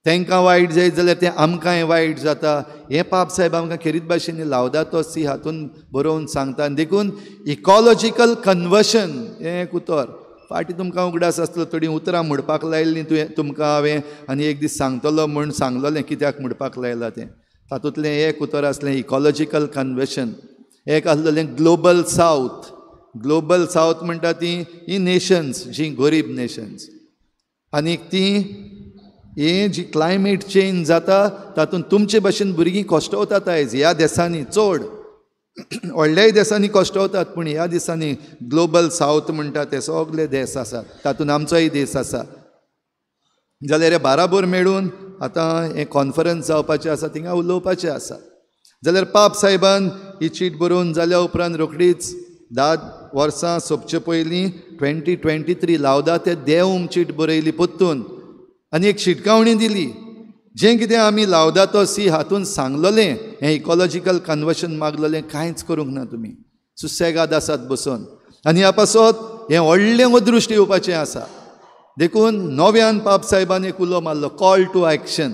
तांकां वायट जायत जाल्यार तें आमकांय वायट जाता. हें पाप साहेब आमकां खेरीत भाशेन लावदातो सी हातून बरोवन सांगता. आनी देखून इकॉलॉजिकल कन्वर्शन हें एक उतर फाटीं तुमकां उगडास आसलो, थोडीं उतरां म्हणपाक लायिल्लीं तुवें तुमकां हांवें, आनी एक दीस सांगतलो म्हूण सांगलोलें कित्याक म्हणपाक लायलां तें. तातूंतलें एक उतर आसलें इकॉलॉजिकल कन्वर्शन. एक आसलेलें ग्लोबल सावथ. ग्लोबल सावथ म्हणटा ती ही नेशन्स जी गरीब नेशन्स, आनीक ती हे जी क्लायमेट चेंज जाता तातूंत तुमचे भशेन भुरगीं कश्टवतात आयज ह्या देसांनी, चड व्हडल्याय देसांनी कश्टवतात, पूण ह्या दिसांनी ग्लोबल सावथ म्हणटा ते सगळे देश आसात, तातूंत आमचोय देश आसा. जाल्यार हे बाराबोर मेळून आतां हें कॉन्फरन्स जावपाचें आसा, थिंगा उलोवपाचें आसा. जाल्यार पाप साहेबान ही चीट बरोवन जाल्या उपरांत रोखडीच 10 वर्सां सोंपचे पयलीं 2023 लावदाते देवूम चीट बरयली परतून आनी एक शिटकावणी दिली. जें कितें आमी लावदातो सी हातून सांगलोलें, हें इकॉलॉजिकल कन्वर्शन मागलोलें, कांयच करूंक ना तुमी, सुसेगाद आसात बसून. आनी ह्या पासत हें व्हडलें अदृश्ट येवपाचें आसा. देखून नव्यान पाप साहेबान एक उलो मारलो, कॉल टू एक्शन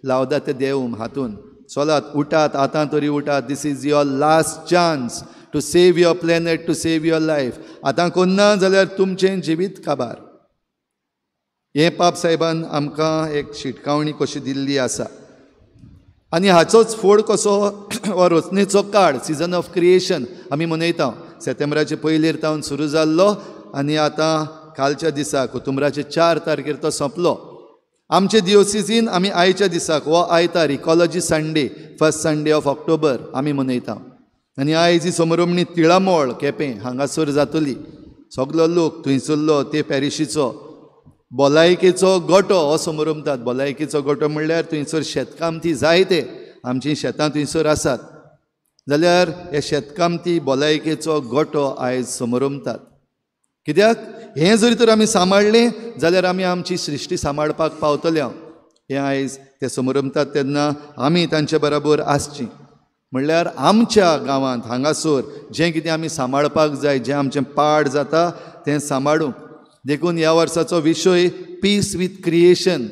लावदाते देवूम हातून, चलात उठात, आतां तरी उठात, this is your last chance to save your planet, to save your life. आतां कोन्ना जाल्यार तुमचें जिवीत काबार. हें पाप साहेबान आमकां एक शिटकावणी कशी दिल्ली आसा. आनी हाचोच फोड कसो हो रचनेचो काळ, सिजन ऑफ क्रिएशन आमी मनयता. सेप्टेंबराचे पयलीर तावन सुरू जाल्लो आनी आतां कालच्या दिसाक ऑक्टोबराचे 4 तारखेर तो सोंपलो. आमचे दियोसिजीन आमी आयच्या दिसाक हो आयतार ecology Sunday, first Sunday of October आमी मनयता. आनी आयज ही समरमणी तिळामोळ केपें हांगासर जातली. सगलो लोक थंयसरलो ते पॅरिशीचो भलायकेचो गोटो हो समरमतात. भलायकेचो गोटो म्हणल्यार थंयसर शेतकामती जायते आमचीं शेतां थंयसर आसात, जाल्यार हे शेतकामती भलायकेचो गोटो आयज समरमतात. कित्याक हें जरी तर आमी सांबाळ्ळें जाल्यार आमी आमची सृश्टी सांबाळपाक पावतले. हें आयज ते समरमतात तेन्ना आमी तांचे बरोबर आसची. म्हणल्यार आमच्या गांवांत हांगासर जें कितें आमी सांबाळपाक जाय, जें आमचें पाड जाता तें सांबाळूंक. देखून ह्या वर्साचो विशय पीस वीथ क्रिएशन,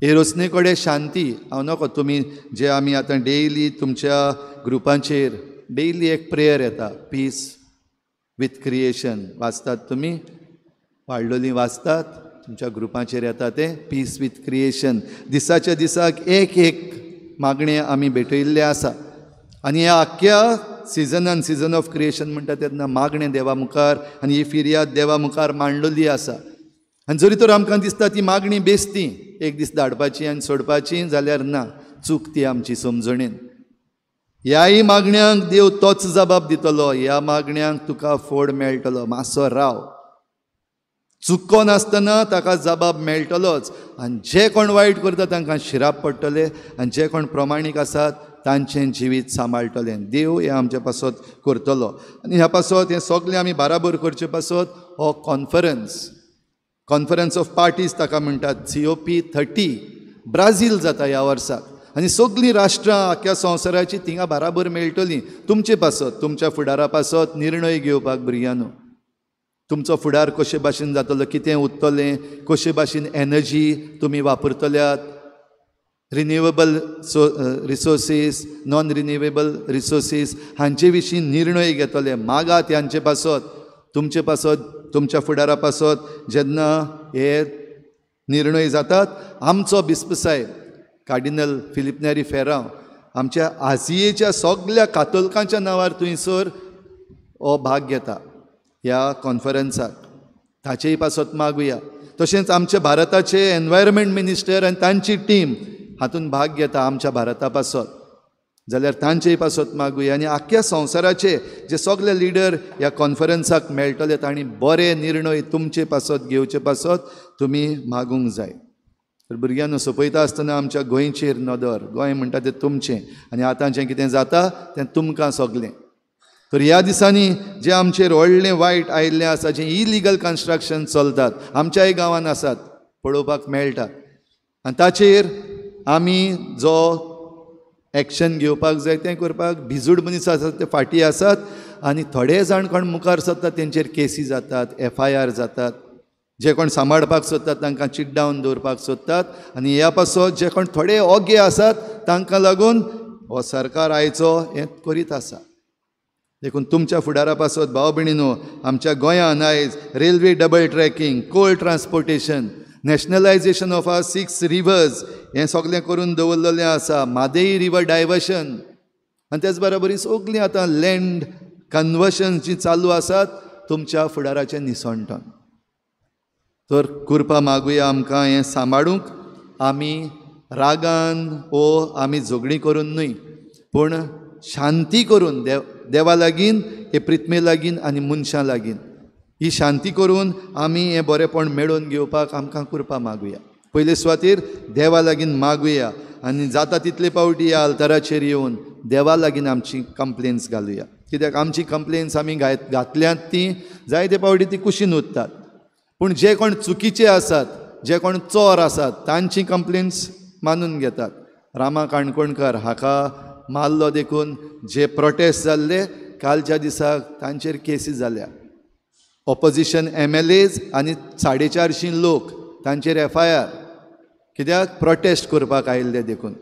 हे रचने कडेन शांती. हांव नको तुमी जे आमी आतां डेली तुमच्या ग्रुपांचेर डेली एक प्रेयर येता, पीस वीथ क्रिएशन वाचतात तुमी, वाडलोलीं वाचतात, तुमच्या ग्रुपांचेर येता तें पीस वीथ क्रिएशन. दिसाच्या दिसाक एक एक मागणें आमी भेटयल्लें आसा. आनी ह्या आख्ख्या सिजनान, सिजन ऑफ क्रिएशन म्हणटा तेन्ना मागणें देवा मुखार आनी ही फिर्याद देवा मुखार मांडलेली आसा. आनी जरी तर आमकां दिसता ती मागणी बेसती एक दीस धाडपाची आनी सोडपाची, जाल्यार ना, चूक ती आमची समजणेन. ह्याय मागण्यांक देव तोच जबाब दितलो, ह्या मागण्यांक तुका फोड मेळटलो, मातसो राव. चुको नासतना ताका जबाब मेळटलोच. आनी जे कोण वायट करता तांकां शिराप पडटले आनी जे कोण प्रमाणीक आसात तांचें जिवीत सांबाळटलें. देव हें आमचे पासत करतलो. आनी ह्या पासत हें सगळें आमी बाराबर करचे पासत हो कॉन्फरन्स, कॉन्फरन्स ऑफ पार्टीज ताका म्हणटात, COP30 Brazil जाता ह्या वर्साक. आनी सगळीं राष्ट्रां आख्ख्या संवसाराची थिंगा बाराबर मेळटलीं तुमचे पासत, तुमच्या फुडारा पासत निर्णय घेवपाक. भुरग्यांनो, तुमचो फुडार कशे भाशेन जातलो, कितें उरतलें, कशे भाशेन एनर्जी तुमी वापरतल्यात, renewable resources, non renewable resources हांचे विशीं निर्णय घेतले. मागात ह्यांचे पासत, तुमचे पासत, तुमच्या फुडारा पासत जेन्ना हे निर्णय जातात. आमचो बिस्प साहेब कार्डिनल फिलीप नेरी फेरांव आमच्या आजियेच्या सगळ्या कातोलकांच्या नांवार थंयसर हो भाग घेता ह्या कॉन्फरन्साक, ताचेय पासत मागुया. तशेंच आमचे भारताचे एनवायरमेंट मिनिस्टर आनी तांची टीम हातूंत भाग घेता आमच्या भारता पासत, जाल्यार तांचेय पासत मागुया. आनी आख्ख्या संवसाराचे जे सगळे लिडर ह्या कॉन्फरन्साक मेळटले तांणी बरे निर्णय तुमचे पासत घेवचे पासत तुमी मागूंक जाय. तर भुरग्यांनो, सोंपयता आसतना आमच्या गोंयचेर नदर, गोंय म्हणटा तें तुमचें आनी आतां जें कितें जाता तें तुमकां सगळें. तर ह्या दिसांनी जें आमचेर व्हडलें वायट आयिल्लें आसा, जें इलिगल कन्स्ट्रक्शन चलतात आमच्याय गांवांत आसात, पळोवपाक मेळटा, आनी ताचेर आमी जो एक्शन घेवपाक जाय तें करपाक भिजूड मनीस आसात ते फाटीं आसात आनी थोडे जाण कोण मुखार सरतात तेंचेर केसी जातात, FIR जातात. जे कोण सांबाळपाक सोदतात तांकां चिड्डावन दवरपाक सोदतात. आनी ह्या पासत जे कोण थोडे ओगे आसात तांकां लागून हो सरकार आयचो हें करीत आसा. देखून तुमच्या फुडारा पासत भाव भयणीनो, आमच्या गोंयांत आयज railway double tracking, coal transportation, nationalisation of our 6 rivers हें सगळें करून दवरलेलें आसा. म्हादई रिवर डायवर्शन, आनी त्याच बराबरी सगळीं आतां लँड कन्वर्शन जी चालू आसात तुमच्या फुडाराचें निसणटन. तर कृपा मागुया आमकां हें सांबाळूंक, आमी रागान वो आमी झगडीं करून न्हय पूण शांती करून देवा लागीं, हे प्रितमे लागीं आनी मनशां लागीं ही शांती करून आमी हें बरेंपण मेळोवन घेवपाक आमकां कृपा मागुया. पयले सुवातेर देवा लागीं मागुया आनी जाता तितले पावटी ह्या आल्ताराचेर येवन देवा लागीं आमची कंप्लेन्स घालुया. कित्याक आमची कंप्लेन्स आमी घातल्यात ती जायते पावटी ती कुशीन उरतात, पूण जे कोण चुकीचे आसात, जे कोण चोर आसात तांची कंप्लेन्स मानून घेतात. रामा काणकोणकर हाका मारलो देखून जे प्रोटेस्ट जाल्ले कालच्या दिसाक तांचेर केसी जाल्या. ऑपोजिशन MLAs आनी 450 लोक तांचेर FIR, कित्याक प्रोटेस्ट करपाक आयिल्ले देखून.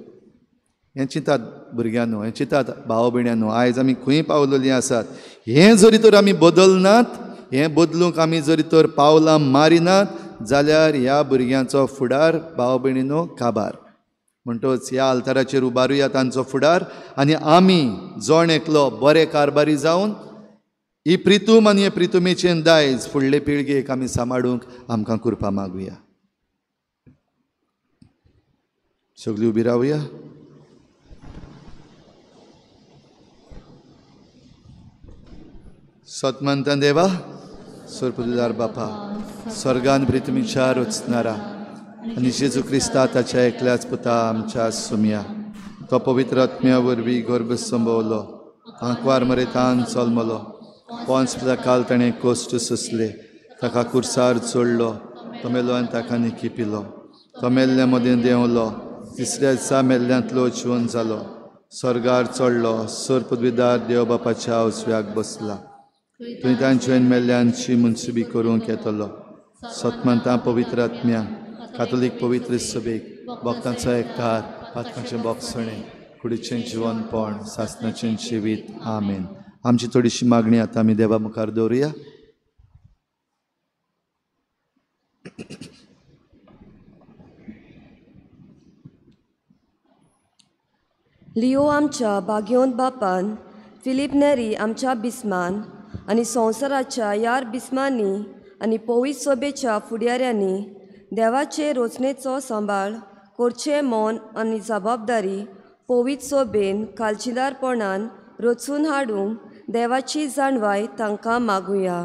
हें चिंतात भुरग्यांनो, हें चिंतात भाव भयण्यांनो, आयज आमी खंय पावलेलीं आसात. हें जरी तर आमी बदलनात, हें बदलूंक आमी जरी तर पावलां मारिनात जाल्यार ह्या भुरग्यांचो फुडार भाव भयणीनो काबार. म्हणटच ह्या आल्ताराचेर उबारुया तांचो फुडार आनी आमी जण एकलो बरे कारभारी जावन ही प्रितूम आनी हे प्रितुमेचें दायज फुडले पिळगेक आमी सांबाळूंक आमकां कृपा मागुया. सगळीं उबी रावया. सतमंतान देवा, सोरपुदार बापा, स्वर्गान प्रितुमीच्या रचणारा आनी जेजू क्रिस्ता ताच्या एकल्याच पुता आमच्या सुमया, तो पवित्र आत्म्या वरवीं गर्भ संभवलो, आंकवार मरेतान चलमलो, पोंस काल ताणें कोश्ट सोंसले, ताका कुर्सार चडलो, तो मेलो आनी ताका निकी पिलो, तो मेल्ल्या मदें देंवलो, तिसऱ्या दिसा मेल्ल्यांतलो जिवन जालो, स्वर्गार चडलो, सर पदवीदार देव बापाच्या उजव्याक बसला, थंय तांचे मेल्ल्यांची मुनसुबी करूंक येतलो. सतमंता पवित्र आत्म्या, कातोलीक पवित्र सभेक, भक्तांचो एकठार, पातकांचें बोगसणें, कुडीचें जिवनपण, सासणाचें जिवीत. आमेन. आमची थोडीशी मागणी आतां आमी देवा मुखार दवरुया. लिओ आमच्या बाग्योन बापान, फिलीप नेरी आमच्या बिस्मान आनी संवसाराच्या यार बिस्मांनी आनी पवित्र सभेच्या फुडाऱ्यांनी देवाचे रोचणेचो सांबाळ करचें मौन आनी जबाबदारी पवित्र सभेन कालचिदारपणान रचून हाडूंक देवाची जाणवाय तांकां मागुया.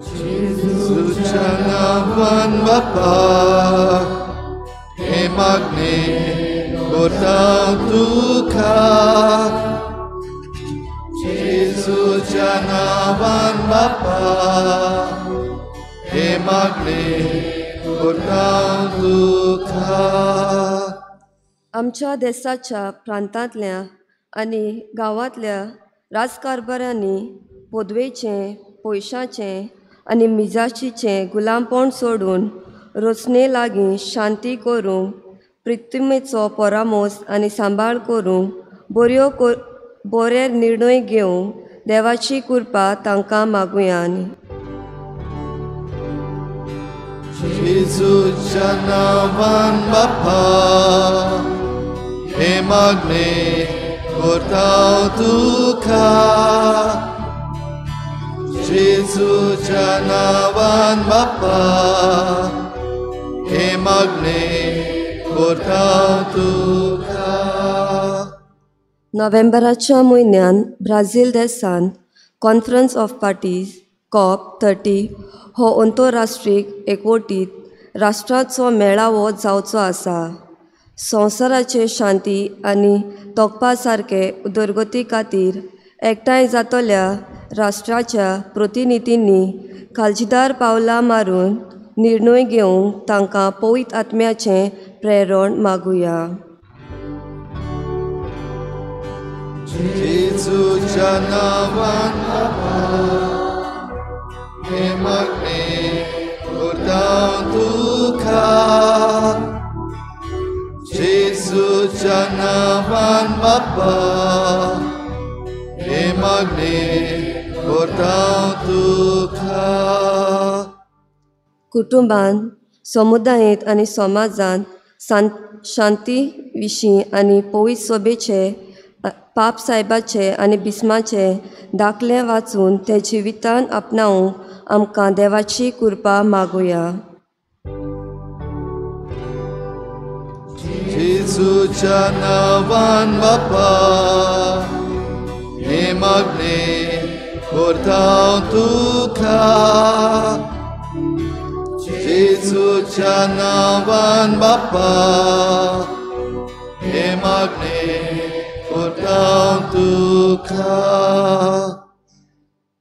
जेजूच्या नांवान बापा, हे मागणें करता तुका, जेजूच्या नांवान बापा, हे मागणें करता तुका. आमच्या देशाच्या प्रांतांतल्या आनी गांवांतल्या राजकारभारांनी पदवेचें, पयशांचें आनी मिजाशीचें गुलामपण सोडून रचणे लागीं शांती करूंक, प्रितमेचो परामोस आनी सांबाळ करूंक, बरे निर्णय घेवंक देवाची कृपा तांकां मागुया. जेजूच्या नांवान बापा, हे मागणें करता तुका, जेजूच्या नांवान बापा, हे मागणें करता तुका. नोव्हेंबराच्या म्हयन्यान ब्राझील देशांत कॉन्फरन्स ऑफ पार्टीज COP30 हो अंतरराष्ट्रीय एकवटीत राष्ट्राचो मेळावो जावचो आसा. संवसाराचे शांती आनी तोखपा सारके उदरगती खातीर एकठांय जातल्या राष्ट्राच्या प्रतिनिधींनी काळजीदार पावलां मारून निर्णय घेवंक तांकां पवित्र आत्म्याचें प्रेरण मागुया. जेजूच्या नांवान बापा, हे मागणें करता तुका, जेजूच्या नांवान बापा, हे मागणें करता तुका. कुटुंबान, समुदायेंत आनी समाजांत शांती विशीं आनी पवित्र सभेचे पाप सायबाचे आनी बिस्माचे दाखले वाचून ते जिवितान आपणावंक आमकां देवाची कृपा मागुया. जेजूच्या नांवान बापा हे मागणें करता तुका, जेजूच्या नांवान बापा हे मागणें करता तुका.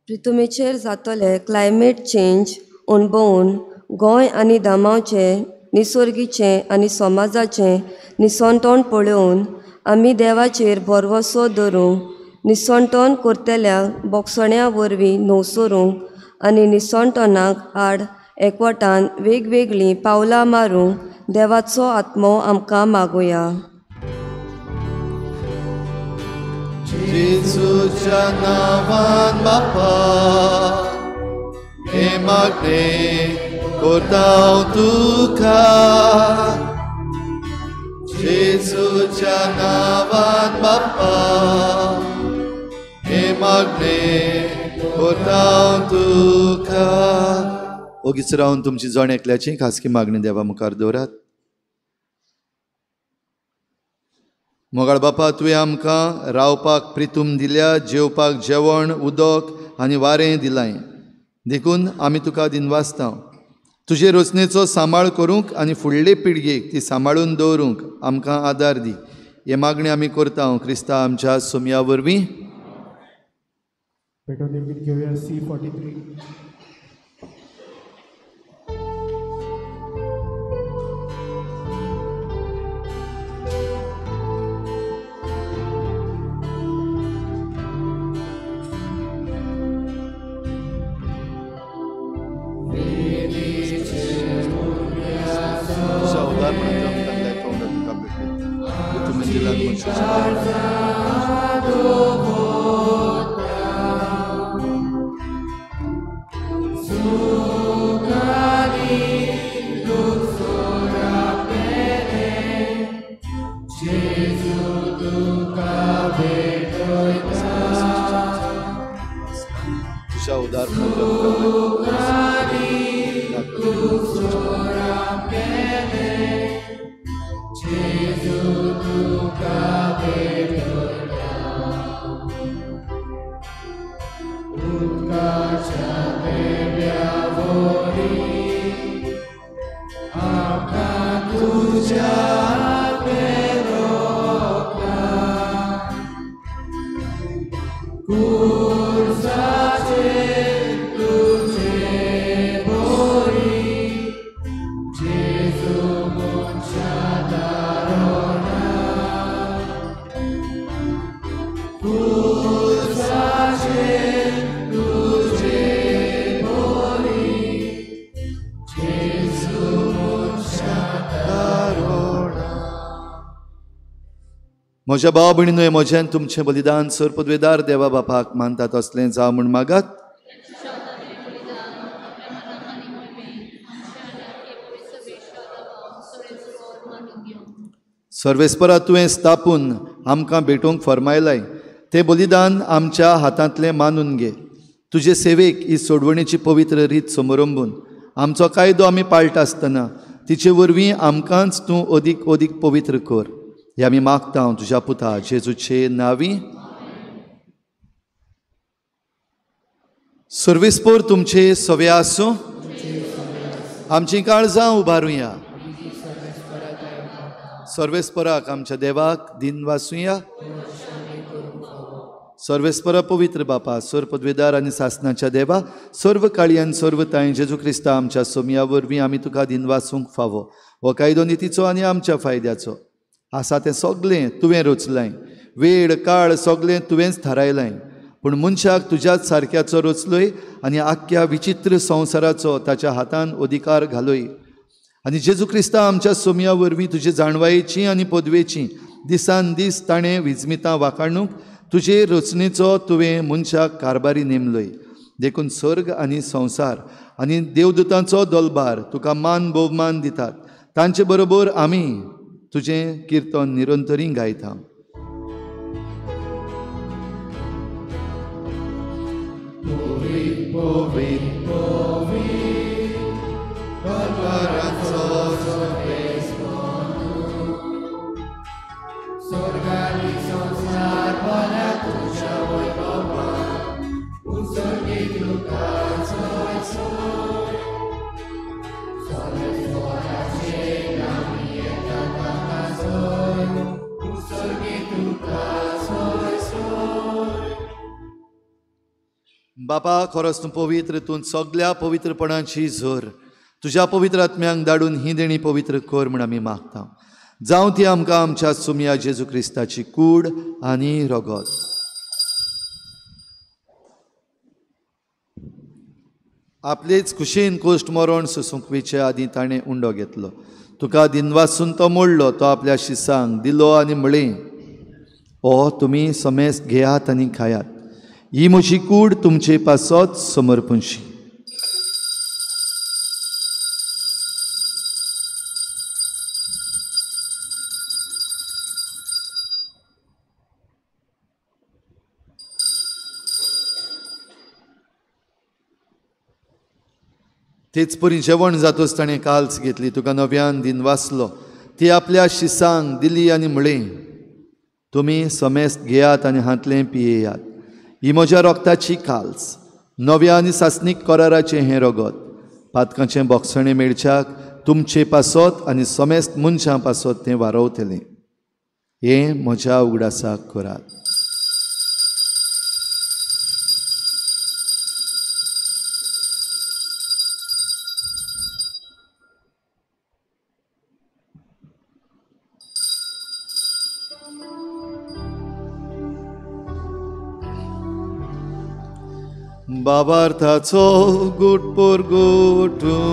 पृथ्वीचेर जातले क्लायमेट चेंज अणभवून गोंय आनी दामांवचें निसर्गीचें आनी समाजाचें निसणटण पळोवन आमी देवाचेर भरवंसो धरूंक निसणटण करतल्यांक बोगसण्या वरवीं नवसरूंक आनी निसणटणाक आड एकवटान वेगवेगळीं पावलां मारूंक देवाचो आत्मो आमकां मागुया. जेजूच्या नांवान बापा हे मागणें करता तुका, जेजूच्या नांवान बापा हे मागणें करता तुका. ओगीच रावन तुमची जण एकल्याची खासगी मागणी देवा मुखार दवरात. मोगाळ बापा, तुवें आमकां रावपाक प्रितूम दिल्या, जेवपाक जेवण, उदक आनी वारें दिलां, देखून आमी तुका दिनवासता. तुजे रचनेचो सांबाळ करूंक आनी फुडले पिळगेक ती सांबाळून दवरूंक आमकां आदार दी. हे मागणी आमी करता क्रिस्ता आमच्या सोमया वरवीं. घेवया C43. म्हज्या भाव भयणीनो, म्हजें तुमचें बलिदान सर्पद्वेदार देवा बापाक मानतात असलें जावं म्हूण मागात. सर्वेस्परा तुवें स्थापून आमकां भेटोवंक फर्मायलाय तें बलिदान आमच्या हातांतलें मानून घे. तुजे सेवेक ही सोडवणीची पवित्र रीत समरंबून आमचो कायदो आमी पाळटा आसतना तिचे वरवीं आमकांच तूं अदीक अदीक पवित्र कर. हे आमी मागता तुज्या पुता जेजूचे नांवी. सर्वेस्पोर तुमचे सवे आसूं. आमची काळजां उबारुया. सर्वेस्पराक आमच्या देवाक दिन वासुया. सर्वेस्परा पवित्र बापा, सर्व पदवेदार आनी सासनाच्या देवा, सर्व काळी आनी सर्व तांय जेजू क्रिस्ता आमच्या सोमया वरवीं आमी तुका दिन वासूंक फावो. हो कायदो नितीचो आनी आमच्या फायद्याचो आसा तें सगळें तुवें रचलाय. वेळ काळ सगळें तुवेंच थारायलाय, पूण मनशाक तुज्याच सारक्याचो रचलोय आनी आख्ख्या विचित्र संवसाराचो ताच्या हातान अधिकार घालोय. आनी जेजू क्रिस्ता आमच्या सोमया वरवीं तुजे जाणवायेची आनी पदवेची दिसान दीस ताणें विजमितां वाखाणूंक तुजे रचनेचो तुवें मनशाक कारभारी नेमलोय. देखून स्वर्ग आनी संवसार आनी देवदूतांचो दलबार तुका मान भोवमान दितात. तांचे बरोबर आमी तुजें किर्तन निरंतरी गायता. बापा, खरोच तूं पवित्र, तूं सगल्या पवित्रपणाची झर. तुज्या पवित्र आत्म्यांक धाडून ही देणी पवित्र कर म्हूण आमी मागता. जावं ती आमकां आमच्या सुमया जेजू क्रिस्ताची कूड आनी रगत. आपलेच खुशेन कोश्ट मरण सोसूंक वयचे आदीं ताणें उंडो घेतलो. तुका दिनवासून तो मोडलो, तो आपल्या शिसांक दिलो आनी म्हळें, ओ तुमी समेस्त घेयात आनी खायात, ही म्हजी कूड तुमचे पासत समर्पणशी. तेच परी जेवण जातच ताणें काल्स घेतली, तुका नव्यान दिनवासलो, ती आपल्या शिसांक दिली आनी म्हळें, तुमी समेस्त घेयात आनी हांतलें पियेयात, ही म्हज्या रोगताची काल्स, नव्या आनी सासणीक कराराचें हें रगत, पातकांचें बोगसणें मेळच्याक तुमचे पासत आनी समेस्त मनशां पासत तें वारवतलें. हें म्हज्या उगडासाक करात. बाबार्थाचो गुट पोरगुटुया,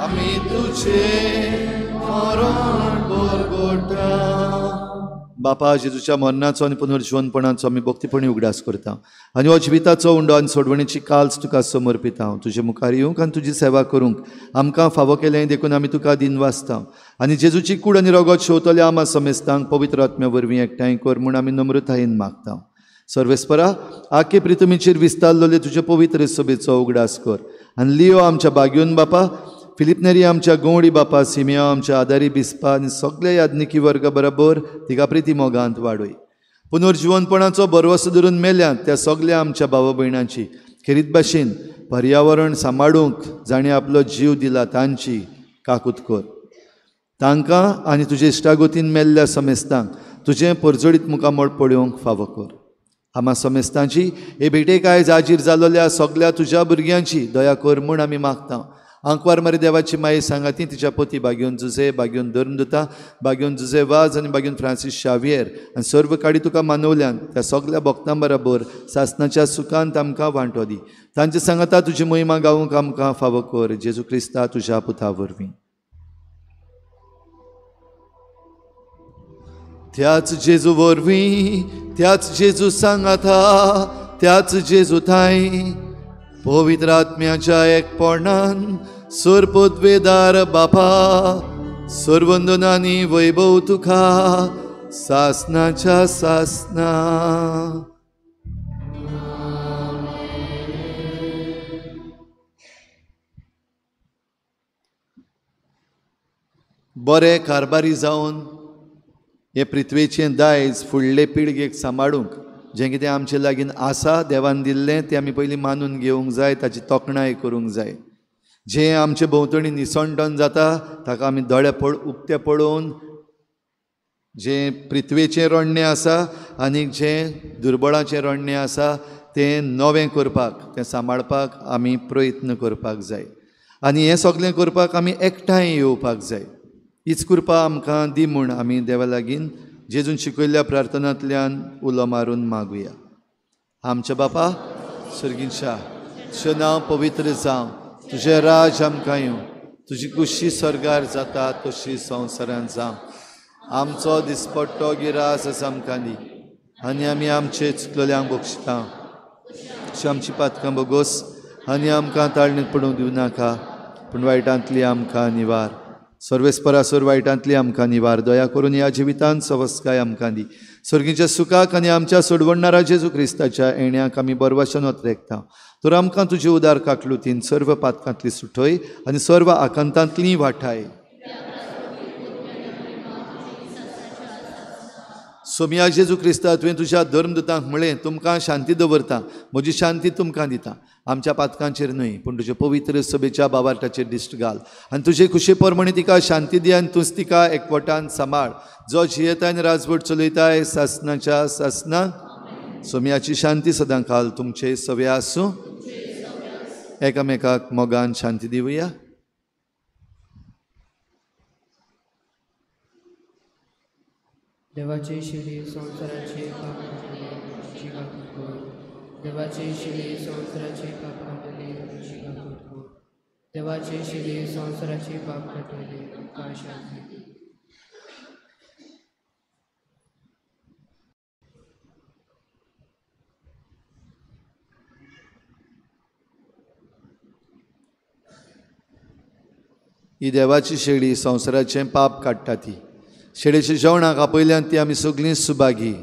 आमी तुझे मरण पोरगुटा. बापा, जेजूच्या मरणाचो आनी पुनर्जिवनपणाचो आमी भक्तीपणी उगडास करता आनी हो जिविताचो उंडो आनी सोडवणेची काल्स तुका समर्पिता. तुजे मुखार येवंक आनी तुजी सेवा करूंक आमकां फावो केलें देखून आमी तुका दिनवासता आनी जेजूची कूड आनी रगत शेवतल्या आमा समेस्तांक पवित्र आत्म्या वरवीं एकठांय कर म्हूण आमी नम्रतायेन मागता. सर्वेस्परा, आखे प्रितमीचेर विस्तारलेले तुजे पवित्र सभेचो उगडास कर आनी लियो आमच्या बाग्योन बापा, फिलिपनेरी आमच्या गवळी बापा, सिमिया आमच्या आदारी बिस्पा आनी सगल्या याज्ञिकी वर्गा बरोबर तिका प्रिती मोगांत वाडय. पुनर्जिवनपणाचो भरवसो धरून मेल्यात त्या सगल्या आमच्या भावा भयणांची, खेरीत भाशेन पर्यावरण सांबाळूंक जाणें आपलो जीव दिला तांची काकूत कर. तांकां आनी तुजे इश्टागोतीन मेल्ल्या समेस्तांक तुजें परजळीत मुखामळ पळोवंक फावो कर. आमा समेस्तांची हे भेटेक आयज हाजीर जाल्ल्या सगल्या तुज्या भुरग्यांची दया कर म्हूण आमी मागता. आंकवार मारी देवाची माये सांगाती तिच्या पती बाग्योन जुजे, बाग्योन धर्मदुता, बाग्योन जुजे वाज आनी बाग्योन फ्रांसीस शावियर आनी सर्व काडी तुका मानवल्यान त्या सगल्या भक्तां बराबर सासनाच्या सुखांत आमकां वांटो दी. तांचे सांगाता तुजी महिमा गावूंक आमकां फावो कर, जेजू क्रिस्ता तुज्या पुता वरवीं. त्याच जेजू वरवीं, त्याच जेजू सांगाता, त्याच जेजू थांय पवित्र आत्म्याच्या एकपणान सर्वपदवेदार बापा, सर्वंदनानी वैभव तुका सासनाच्या सासना. बरे कारभारी जावन हे पृथ्वेचें दायज फुडले पिळगेक सांबाळूंक जें कितें आमचे लागीं आसा देवान दिल्लें तें आमी पयलीं मानून घेवंक जाय, ताची तोखणाय करूंक जाय. जें आमचे भोंवतणी निसणटण जाता ताका आमी दोळे उक्ते पळोवन जें पृथ्वेचें रडणें आसा आनी जें दुर्बळाचें रडणें आसा तें नवें करपाक, तें सांबाळपाक आमी प्रयत्न करपाक जाय आनी हें सगळें करपाक आमी एकठांय येवपाक जाय. हीच कृपा आमकां दी म्हूण आमी देवा लागीं जेजून शिकयल्ल्या प्रार्थनांतल्यान उलो मारून मागुया. आमच्या बापा सर्गींच्या, तुजें नांव पवित्र जावं, तुजें राज आमकां येवं, तुजी कुशी स्वर्गार जाता तशी संवसारांत जावं. आमचो दिसपट्टो गिरास आसा आमकां दी, आनी आमी आमचे चुकलेल्यांक बक्षिता, अशी आमची पातकां बोगोस, आनी आमकां ताळणीत पडूंक दिवं नाका, पूण वायटांतली आमकां निवार. सर्वेस्परासर वायटांतली आमकां निवार. दया करून ह्या जिवितांत सवस्काय आमकां दी. सर्गीच्या सुखाक आनी आमच्या सोडवणणारा जेजू क्रिस्ताच्या येण्याक आमी बरवाशन ओतरेकता. तर आमकां तुजे उदार काकलुतीन सर्व पातकांतली सुटय आनी सर्व आकांतांतली वाठाय. सोमिया जेजू क्रिस्ता, तुवें तुज्या धर्मदूतांक म्हळें, तुमकां शांती दवरता, म्हजी शांती तुमकां दिता. आमच्या पातकांचेर न्हय, पूण तुजे पवित्र सभेच्या बाबार्टाचेर दिश्ट घाल आनी तुजे खुशे प्रमाणे तिका शांती दी आनी तूंच तिका एकवटान सांबाळ, जो जियेताय आनी राजवट चलयताय सासनाच्या सासना. सोमियाची शांती सदां काल तुमचे सवे आसूं. एकामेकाक मोगान शांती दिवया. देवाचे शिडी संवसाराचे पाप काडटले आमची काकूट कर. देवाचे शिडी संवसाराचे पाप काडटले आमची काकूट कर. देवाचे शिडी संवसाराचे पाप काडटले आमकां शांती दी. ही देवाची शेळी संवसाराचें पाप काडटा. ती शेळेच्या जेवणाक आपयल्यान ती आमी सगळीं सुभागी.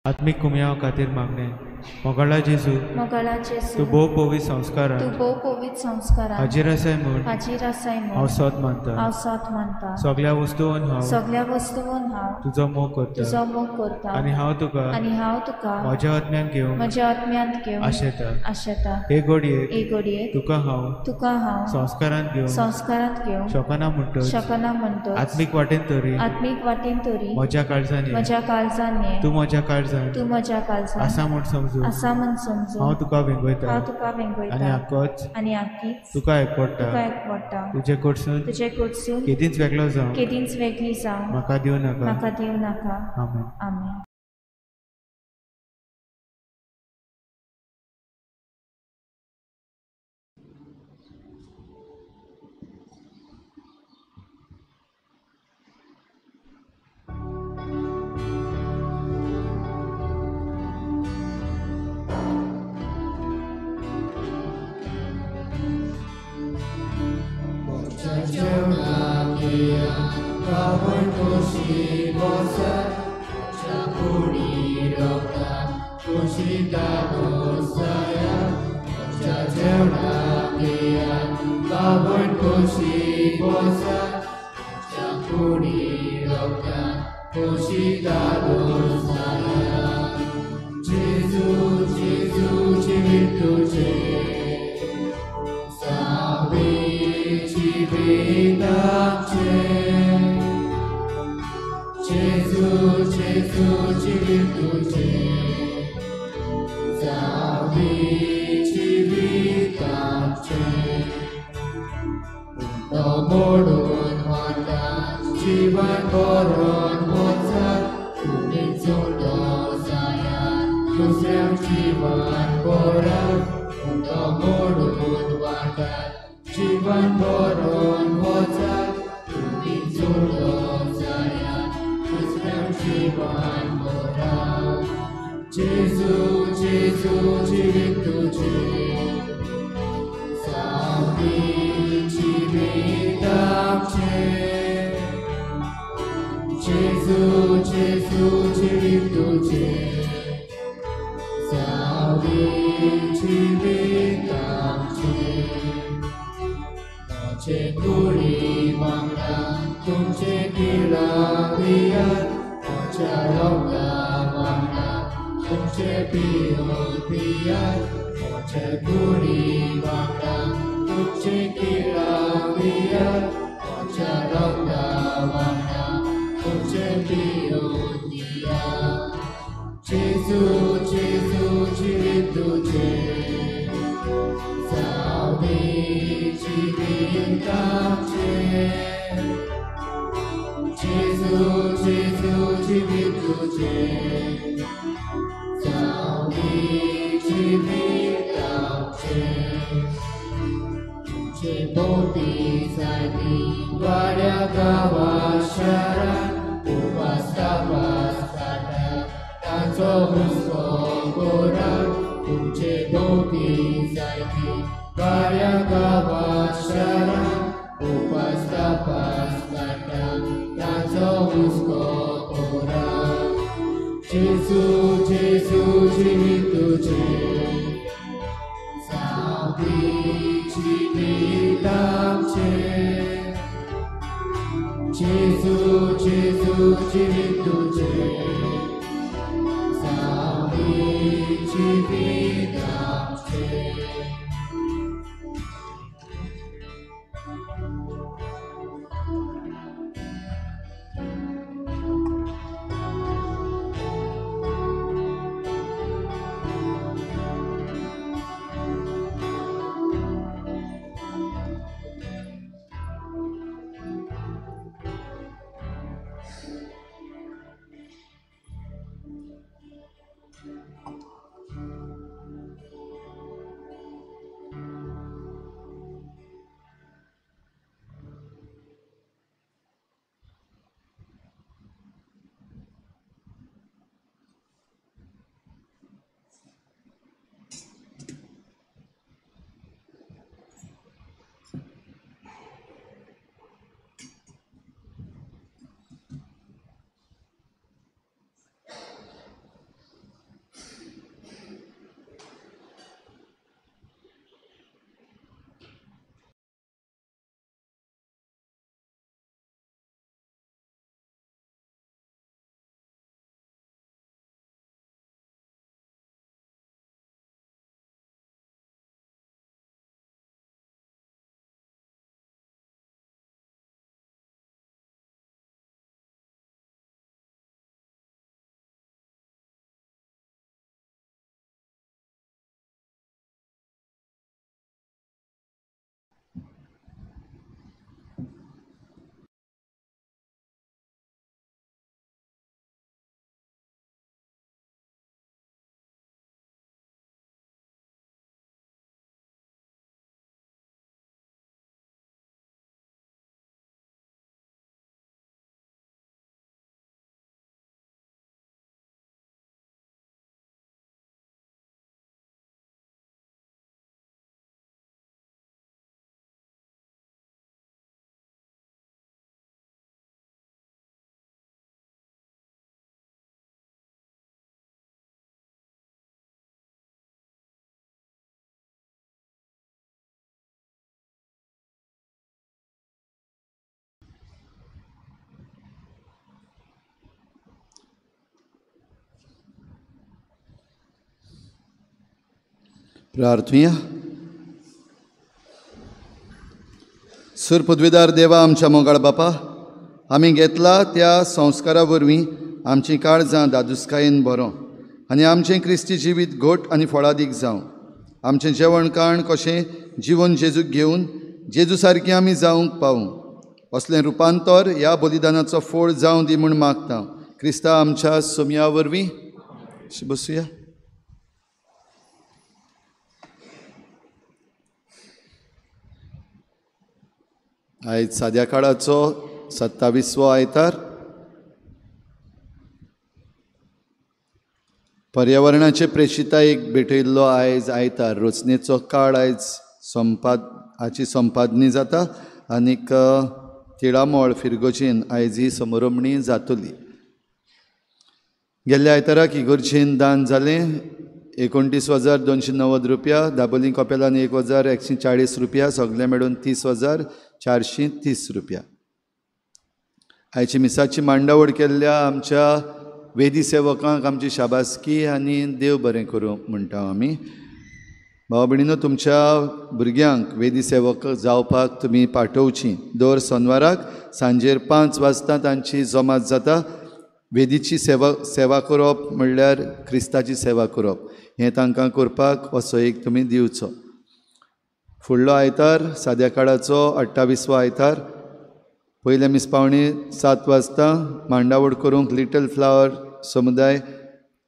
आत्मीक कुमयाव खातीर मागणें. मोगाळा जेजू, तूं भोव पवित्र संस्कारान हाजीर आसाय म्हूण हांव सोद मानता. सगळ्या वस्तून हांव तुजो मोग करता आनी हांव तुका म्हज्या आत्म्यान घेवंक आशेता. हे घडयेक तुका हांव संस्कारांत घेवंक शकना म्हणटच आत्मीक वाटेन तरी म्हज्या काळजान ये, तूं म्हज्या काळजान आसा म्हूण समजून हांव तुका वेंगयता आनी आक्कीच तुका एकवटा. तुजे कडसून केदींच वेगळो जावं म्हाका दिवं नाका. आमेन. आमेन. Gesù, Gesù, ci जेजू जेजू जिवीत तुजें जावं दी जिवीत आमचें तुमचे भोंवती जायती वाड्या गांवा शारांत उपास तापास काडटा तांचो हुस्को कोरात तुमचे भोंवती जायती वाड्या गांवा शारांत उपास तापास काडटा तांचो हुस्को कोरात जेजू जेजू जिवीत तुजें जावं दी जिवीत आमचें जेजू जेजू जिवीत तुजें जावं दी जिवीत आमचें. प्रार्थुया. सूर पदवीदार देवा आमच्या मोगाळ बापा, आमी घेतला त्या संस्कारा वरवीं आमचीं काळजां दादुस्कायेन बरो आनी आमचें क्रिस्ती जिवीत घट आनी फळादीक जावं. आमचें जेवण खाण कशें जिवन जेजूक घेवन जेजू सारकें आमी जावंक पावूं असलें रुपांतर ह्या बलिदानाचो फोड जावं दी म्हूण मागता क्रिस्ता आमच्या सोमया वरवीं. बसुया. आयज साद्या काळाचो 27वो आयतार. पर्यावरणाचे प्रेशितायेक भेटयल्लो आयज आयतार. रचनेचो काळ आयज हाची संपादनी जाता आनीक तिळामोळ फिरगोजेन आयज ही समरमणी जातली. गेल्ल्या आयताराक इगोर्जेन दान जालें 29,290 रुपया, दाबोली कपेलान 1,140 रुपया, सगळें मेळून 30,430 रुपया. आयची मिसाची मांडावळ केल्ल्या आमच्या वेदी सेवकांक आमची शाबासकी आनी देव बरें करूं म्हणटा आमी. भाव भयणीनो, तुमच्या भुरग्यांक वेदी सेवक जावपाक तुमी पाठोवची. दर सोनवाराक सांजेर 5 वाजता तांची जमात जाता. वेदीची सेवा करप म्हणल्यार क्रिस्ताची सेवा करप हें तांकां करपाक असो एक तुमी दिवचो. फुडलो आयतार साद्या काळाचो 28वो आयतार. पयलें मीस 6:45 वाजता मांडावड करूंक लिटल फ्लावर समुदाय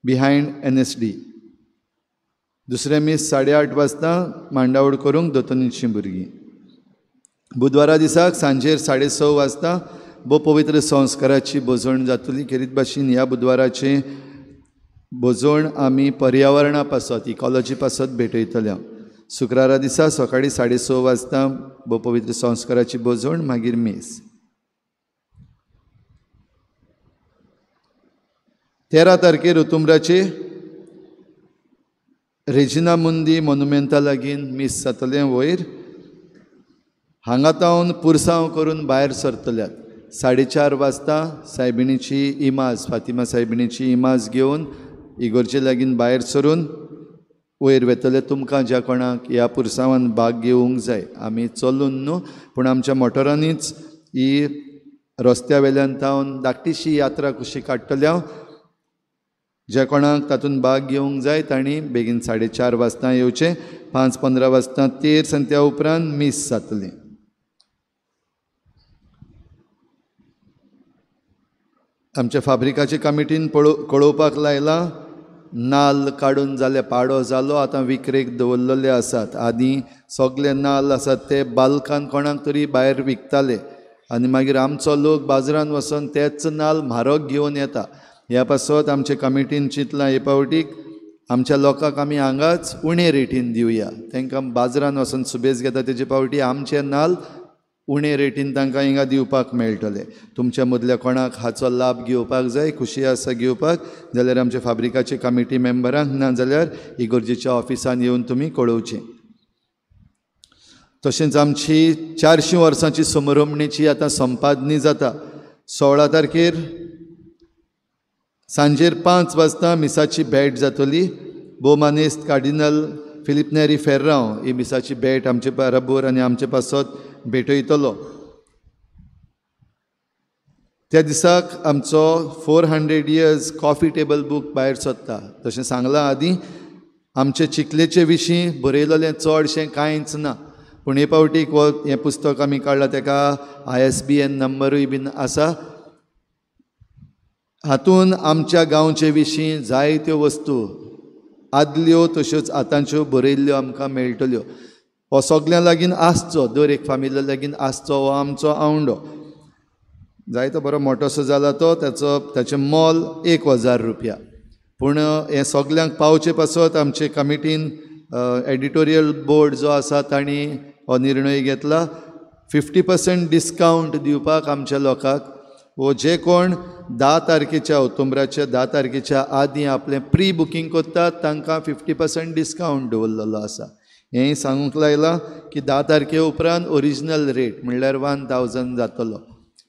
बिहायंड NSD. दुसरें मीस 8:30 वाजता मांडावड करूंक दोतोनीचीं भुरगीं. बुधवारा दिसाक सांजेर 6:30 वाजता भोव पवित्र संस्काराची भोजवण जातली. खेरीत भाशेन ह्या बुधवाराचें भोजवण आमी पर्यावरणा पासत, इकॉलॉजी पासत भेटयतले. शुक्रारा दिसा सकाळीं 6:30 वाजता भोव पवित्र संस्काराची भोजवण, मागीर मीस. 13 तारखेर उतुंबराचे रेजिना मुंदी मोनुमेंता लागीं मीस जातलें. वयर हांगा तावन पुरसांव करून भायर सरतल्यात. 4:30 वाजता सायबिणीची इमाज, फातिमा सायबिणीची इमाज घेवन इगोर्जे लागीं भायर सरून वयर वेतले. तुमकां ज्या कोणाक ह्या पुरसांवान भाग घेवंक जाय, आमी चलून न्हू पूण आमच्या मोटरांनीच ही रस्त्या वेल्यान तावन धाकटीशी यात्रा कशी काडटल्या. ज्या कोणाक तातूंत भाग घेवंक जाय तांणी बेगीन 4:30 वाजता येवचें. 5:15 वाजता तेर्स आनी त्या उपरांत मीस जातलें. आमच्या फाब्रिकाचे कमिटीन कळोवपाक लायलां, नाल्ल काडून जाले, पाडो जालो, आतां विकरेक दवरलेले आसात. आदीं सगळे नाल्ल आसात ते बालकान कोणाक तरी भायर विकताले आनी मागीर आमचो लोक बाजारान वचोन तेच नाल्ल म्हारग घेवन येता. ह्या पासत आमचे कमिटीन चिंतलां हे पावटीक आमच्या लोकांक आमी हांगाच उणे रेटीन दिवया. तांकां बाजारान वचोन सुबेज घेता तेजे पावटी आमचे नाल्ल उणे रेटीन तांकां हिंगा दिवपाक मेळटले. तुमच्या मदल्या कोणाक हाचो लाभ घेवपाक जाय, खुशी आसा घेवपाक जाल्यार आमच्या फाब्रिकाचे कमिटी मेंबरांक ना जाल्यार इगोर्जेच्या ऑफिसान येवन तुमी कळोवचें. तशेंच आमची 400 वर्सांची समरमणीची आतां संपादनी जाता. 16 तारखेर सांजेर 5 वाजता मिसाची भेट जातली. भोवमानेस्त कार्डिनल फिलीप नेरी फेर्रांव ही मिसाची भेट आमचे बराबर आनी आमचे पासत भेटयतलो. त्या दिसाक आमचो 400 इयर्स कॉफी टेबल बूक भायर सरता. तशें सांगलां आदीं, आमचे चिखलेचे विशीं बरयलेलें चडशें कांयच ना, पूण हे पावटीक हो हें पुस्तक आमी काडलां ताका ISBN नंबरूय बीन आसा. हातून आमच्या गांवचे विशीं जायत्यो वस्तू आदल्यो तश्योच आतांच्यो बरयल्ल्यो आमकां मेळटल्यो. हो सगळ्यां लागीं आसचो, दर एक फामिली लागीं आसचो हो आमचो आवंडो. जायतो बरो मोटोसो जाला तो, ताचो ताचें मोल 1000 रुपया. पूण हें सगल्यांक पावचे पासत आमचे कमिटीन एडिटोरियल बोर्ड जो आसा तांणी हो निर्णय घेतला 50% डिस्कावंट दिवपाक आमच्या लोकांक. वो जे कोण 10 तारखेच्या ऑक्टोबराच्या 10 तारखेच्या आदीं आपलें प्री बुकींग करतात तांकां 50% डिस्कावंट दवरलेलो आसा. हें सांगूंक लायलां की 10 तारखे उपरांत ओरिजिनल रेट म्हणल्यार 1000 जातलो.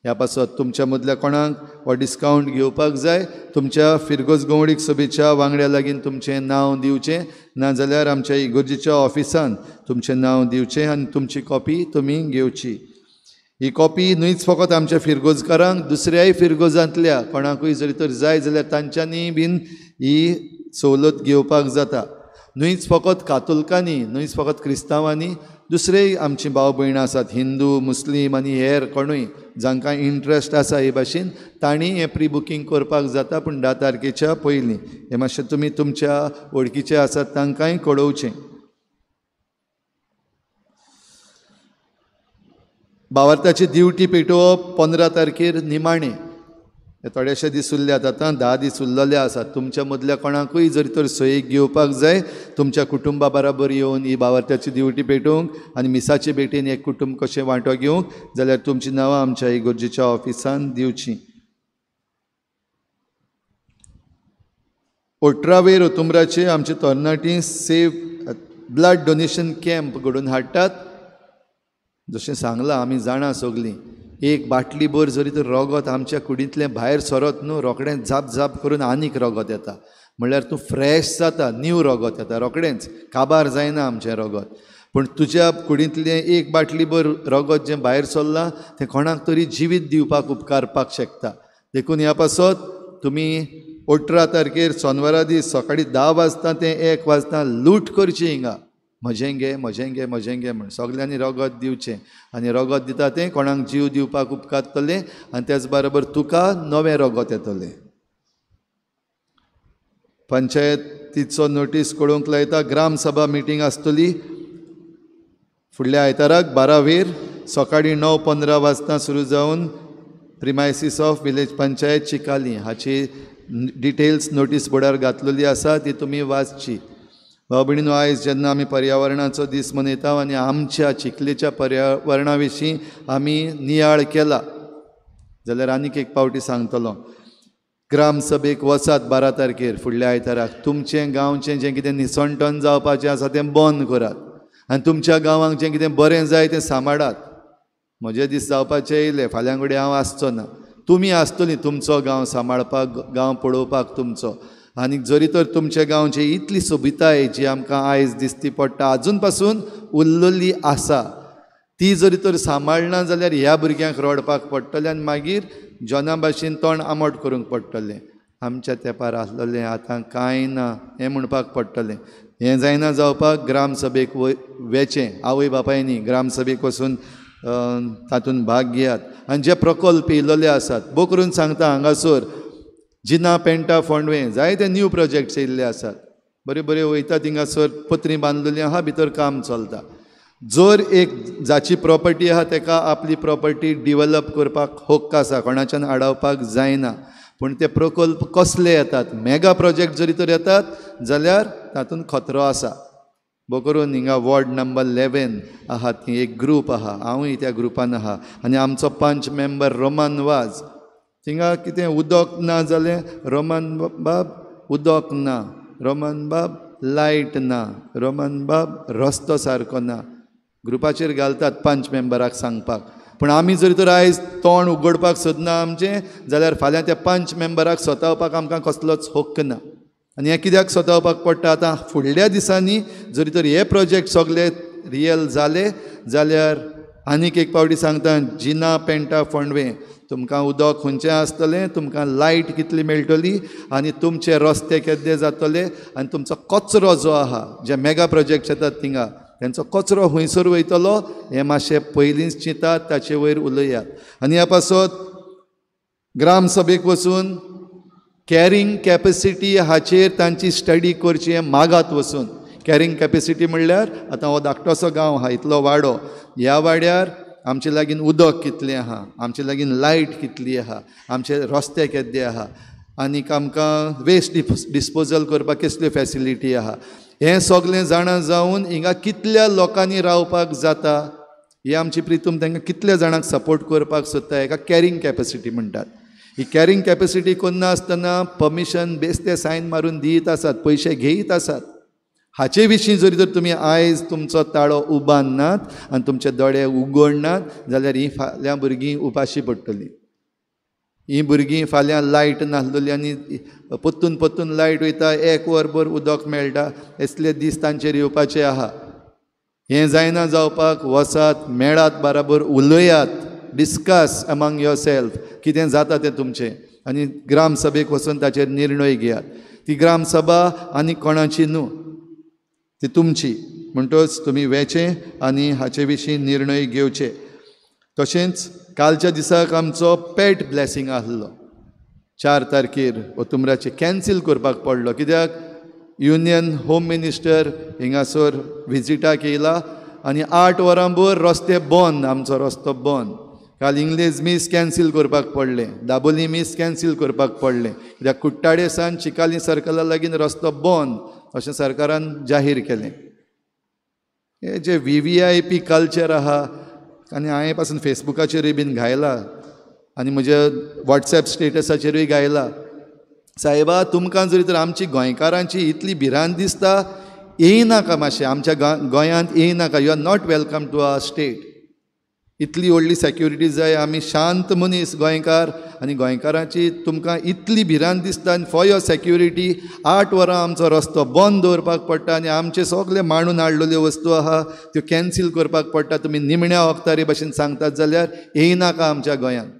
ह्या पासत तुमच्या मदल्या कोणाक हो डिस्कावंट घेवपाक जाय, तुमच्या फिरगोज गवळीक सभेच्या वांगड्या लागीं तुमचें नांव दिवचें, नाजाल्यार आमच्या इगोर्जेच्या ऑफिसान तुमचें नांव दिवचें आनी तुमची कॉपी तुमी घेवची. ही कॉपी न्हूच फकत आमच्या फिरगोजकारांक, दुसऱ्याय फिरगोजांतल्या कोणाकूय जरी तर जाय जाल्यार तांच्यांनी बीन ही सवलत घेवपाक जाता. न्हूच फकत कातोलकांनी, न्हूच फकत क्रिस्तांवांनी, दुसरेय आमची भाव भयणां आसात हिंदू, मुस्लीम आनी हेर कोणूय जांकां इंट्रस्ट आसा हे भाशेन तांणी हें प्री बुकींग करपाक जाता, पूण 10 तारखेच्या पयलीं. हें मातशें तुमी तुमच्या वळखीचे आसात तांकांय कळोवचें. भावार्थाची दिवटी पेटोवप 15 तारखेर निमाणें. थोडेशे दीस उरल्यात आतां, 10 दीस उरलेले आसात. तुमच्या मदल्या कोणाकूय जरी तर सोयीक घेवपाक जाय तुमच्या कुटुंबा बराबर येवन ही भावार्थाची दिवटी पेटोवंक आनी मिसाचे भेटेन एक कुटुंब कशें वांटो घेवंक जाल्यार तुमचीं नांवां आमच्या इगोर्जेच्या ऑफिसान दिवचीं. 18 वेर ओतुंबराचे आमचे तरणाटी सेव ब्लड डोनेशन कॅम्प घडोवन हाडटात. जशें सांगलां आमी जाणा सगलीं, एक बाटली भर जरी तर रगत आमच्या कुडींतलें भायर सरत न्हू, रोखडें झाप झाप करून आनीक रगत येता, म्हणल्यार तूं फ्रेश जाता, न्यू रगत येता, रोखडेंच काबार जायना आमचें रगत. पूण तुज्या कुडींतलें एक बाटली भर रगत जें भायर सरलां तें कोणाक तरी जिवीत दिवपाक उपकारपाक शकता. देखून ह्या पासत तुमी 18 तारखेर सोनवारा दीस सकाळीं 10 वाजता तें 1 वाजता लूट करची हिंगा. म्हजें घे म्हजें घे म्हजें घे म्हण सगल्यांनी रगत दिवचें आनी रगत दिता तें कोणाक जीव दिवपाक उपकारतलें आनी तेच बरोबर तुका नवें रगत येतलें. पंचायतीचो नोटीस कळोवंक लायता. ग्रामसभा मिटींग आसतली फुडल्या आयताराक 12 वेर सकाळीं 9:15 वाजता सुरू जावन premises of village panchayat Chicalim हाची डिटेल्स नोटीस बोर्डार घातलेली आसा, ती तुमी वाचची. भाव भयणीनो, आयज जेन्ना आमी पर्यावरणाचो दीस मनयता आनी आमच्या चिखलेच्या पर्यावरणा विशीं आमी नियाळ केला जाल्यार आनीक एक पावटी सांगतलो, ग्रामसभेक वचात 12 तारखेर फुडल्या आयताराक. तुमचें गांवचें जें कितें निसणटन जावपाचें आसा तें बंद करात आनी तुमच्या गांवांक जें कितें बरें जाय तें सांबाळात. म्हजे दीस जावपाचे येयले, फाल्यां कडेन हांव आसचो ना, तुमी आसतली तुमचो गांव सांबाळपाक, गांव पळोवपाक तुमचो. आनी जरी तर तुमच्या गांवची इतली सोबिताय जी आमकां आयज दिसती पडटा आजून पासून उरलेली आसा, ती जरी तर सांबाळना जाल्यार ह्या भुरग्यांक रडपाक पडटलें आनी मागीर जना भाशेन तोंड आमट करूंक पडटलें. आमच्या तेंपार आसलेलें आतां कांय ना हें म्हणपाक पडटलें. हें जायना जावपाक ग्रामसभेक वेचें, आवय बापायनी ग्रामसभेक वचून तातूंत भाग घेयात. आनी जे प्रकल्प येयलेले आसात, भोव करून सांगता हांगासर जिना पेंटा फोंडवें जायते न्यू प्रोजेक्ट्स येयल्ले आसात, बरे बरे वयता थिंगासर पत्री बांदलेली आहा, भितर काम चलता. जर एक जाची प्रॉपर्टी आहा तेका आपली प्रॉपर्टी डिवॅलप करपाक हक्क आसा, कोणाच्यान आडावपाक जायना. पूण ते प्रकल्प कसले येतात, मेगा प्रोजेक्ट जरी तर येतात जाल्यार तातूंत खतरो आसा. भोव करून हिंगा वॉर्ड नंबर 11 आहा, ती एक ग्रूप आहा, हांवूय त्या ग्रुपान आहा आनी आमचो पंच मेंबर रोमन वाज. थिंगा कितें उदक ना जालें, रोमन बाब उदक ना, रोमन बाब लायट ना, रोमन बाब रस्तो सारको ना, ग्रुपाचेर घालतात पंच मेंबराक सांगपाक. पूण आमी जर तर आयज तोंड उगडपाक सोदना आमचें जाल्यार फाल्यां त्या पंच मेंबराक सोतावपाक आमकां कसलोच हक्क ना. आनी हें कित्याक सोतावपाक पडटा, आतां फुडल्या दिसांनी जरी तर हे प्रोजेक्ट सगळे रियल जाले जाल्यार आनीक एक पावटी सांगता, जिना पेंटा फोंडवें तुमकां उदक खंयचें आसतलें, तुमकां लायट कितली मेळटली आनी तुमचे रस्ते केदे जातले आनी तुमचो कचरो जो आहा, जे मेगा प्रोजेक्ट येतात थिंगा तेंचो कचरो खंयसर वयतलो हें मातशें पयलींच चिंतात, ताचे वयर उलयात. आनी ह्या पासत ग्रामसभेक वचून कॅरिंग कॅपेसिटी हाचेर तांची स्टडी करची हें मागात वचून. कॅरिंग कॅपेसिटी म्हणल्यार आतां हो धाकटोसो गांव आहा, इतलो वाडो, ह्या वाड्यार आमचे लागीं उदक कितलें आहा, आमचे लागीं लायट कितली आहा, आमचे रस्ते केदे आहा आनीक आमकां वेस्ट डिस्पोजल करपाक कसल्यो फॅसिलिटी आहा, हें सगळें जाणा जावन हिंगा कितल्या लोकांनी रावपाक जाता ही आमची प्रितूम तांकां कितल्या जाणांक सपोर्ट करपाक सोदता हेका कॅरिंग कॅपेसिटी म्हणटात. ही कॅरिंग कॅपेसिटी करना आसतना परमिशन बेस्ते सायन मारून दित आसात, पयशे घेयत आसात. हाचे विशीं जरी तर तुमी आयज तुमचो ताळो उबारनात आनी तुमचे दोळे उगडनात जाल्यार हीं फाल्यां भुरगीं उपाशी पडटलीं. हीं भुरगीं फाल्यां लायट नासलेली आनी परतून परतून लायट वयता, एक वरभर उदक मेळटा, असले दीस तांचेर येवपाचे आहा. हें जायना जावपाक वचात, मेळात, बराबर उलयात, डिस्कस अमंग your self कितें जाता तें तुमचें आनी ग्रामसभेक वचून ताचेर निर्णय घेयात. ती ग्रामसभा आनी कोणाची न्हू, ती तुमची, म्हणटच तुमी वेचें आनी हाचे विशीं निर्णय घेवचे. तशेंच कालच्या दिसाक आमचो पेट ब्लॅसिंग आसलो, 4 तारखेर ओतुमराचे कॅन्सील करपाक पडलो, कित्याक युनियन होम मिनिस्टर हिंगासर विजिटाक येयला आनी 8 वरां भर रस्ते बंद, आमचो रस्तो बंद. काल इंग्लीश मीस कॅन्सील करपाक पडलें, दाबोली मीस कॅन्सील करपाक पडलें, कित्याक कुट्टाडे सावन चिकाली सर्कला लागीं रस्तो बंद अशें सरकारान जाहीर केलें. हे जे VVIP culture आहा आनी हांवें पासून फेसबुकाचेरूय बीन घायला आनी म्हज्या वॉट्सएप स्टेटसाचेरूय घायला, सायबा तुमकां जरी तर आमची गोंयकारांची इतली भिरांत दिसता, येयनाका मातशें आमच्या गोंयांत येयनाका, you are not welcome to our state. इतली व्हडली सेक्युरिटी जाय, आमी शांत मनीस गोंयकार आनी गोंयकारांची तुमकां इतली भिरांत दिसता आनी फॉर your security 8 वरां आमचो रस्तो बंद दवरपाक पडटा आनी आमचे सगळे मांडून हाडलेल्यो वस्तू आहा त्यो कॅन्सील करपाक पडटा. तुमी निमण्या वखदारी भशेन सांगतात जाल्यार येयनाका आमच्या गोंयांत,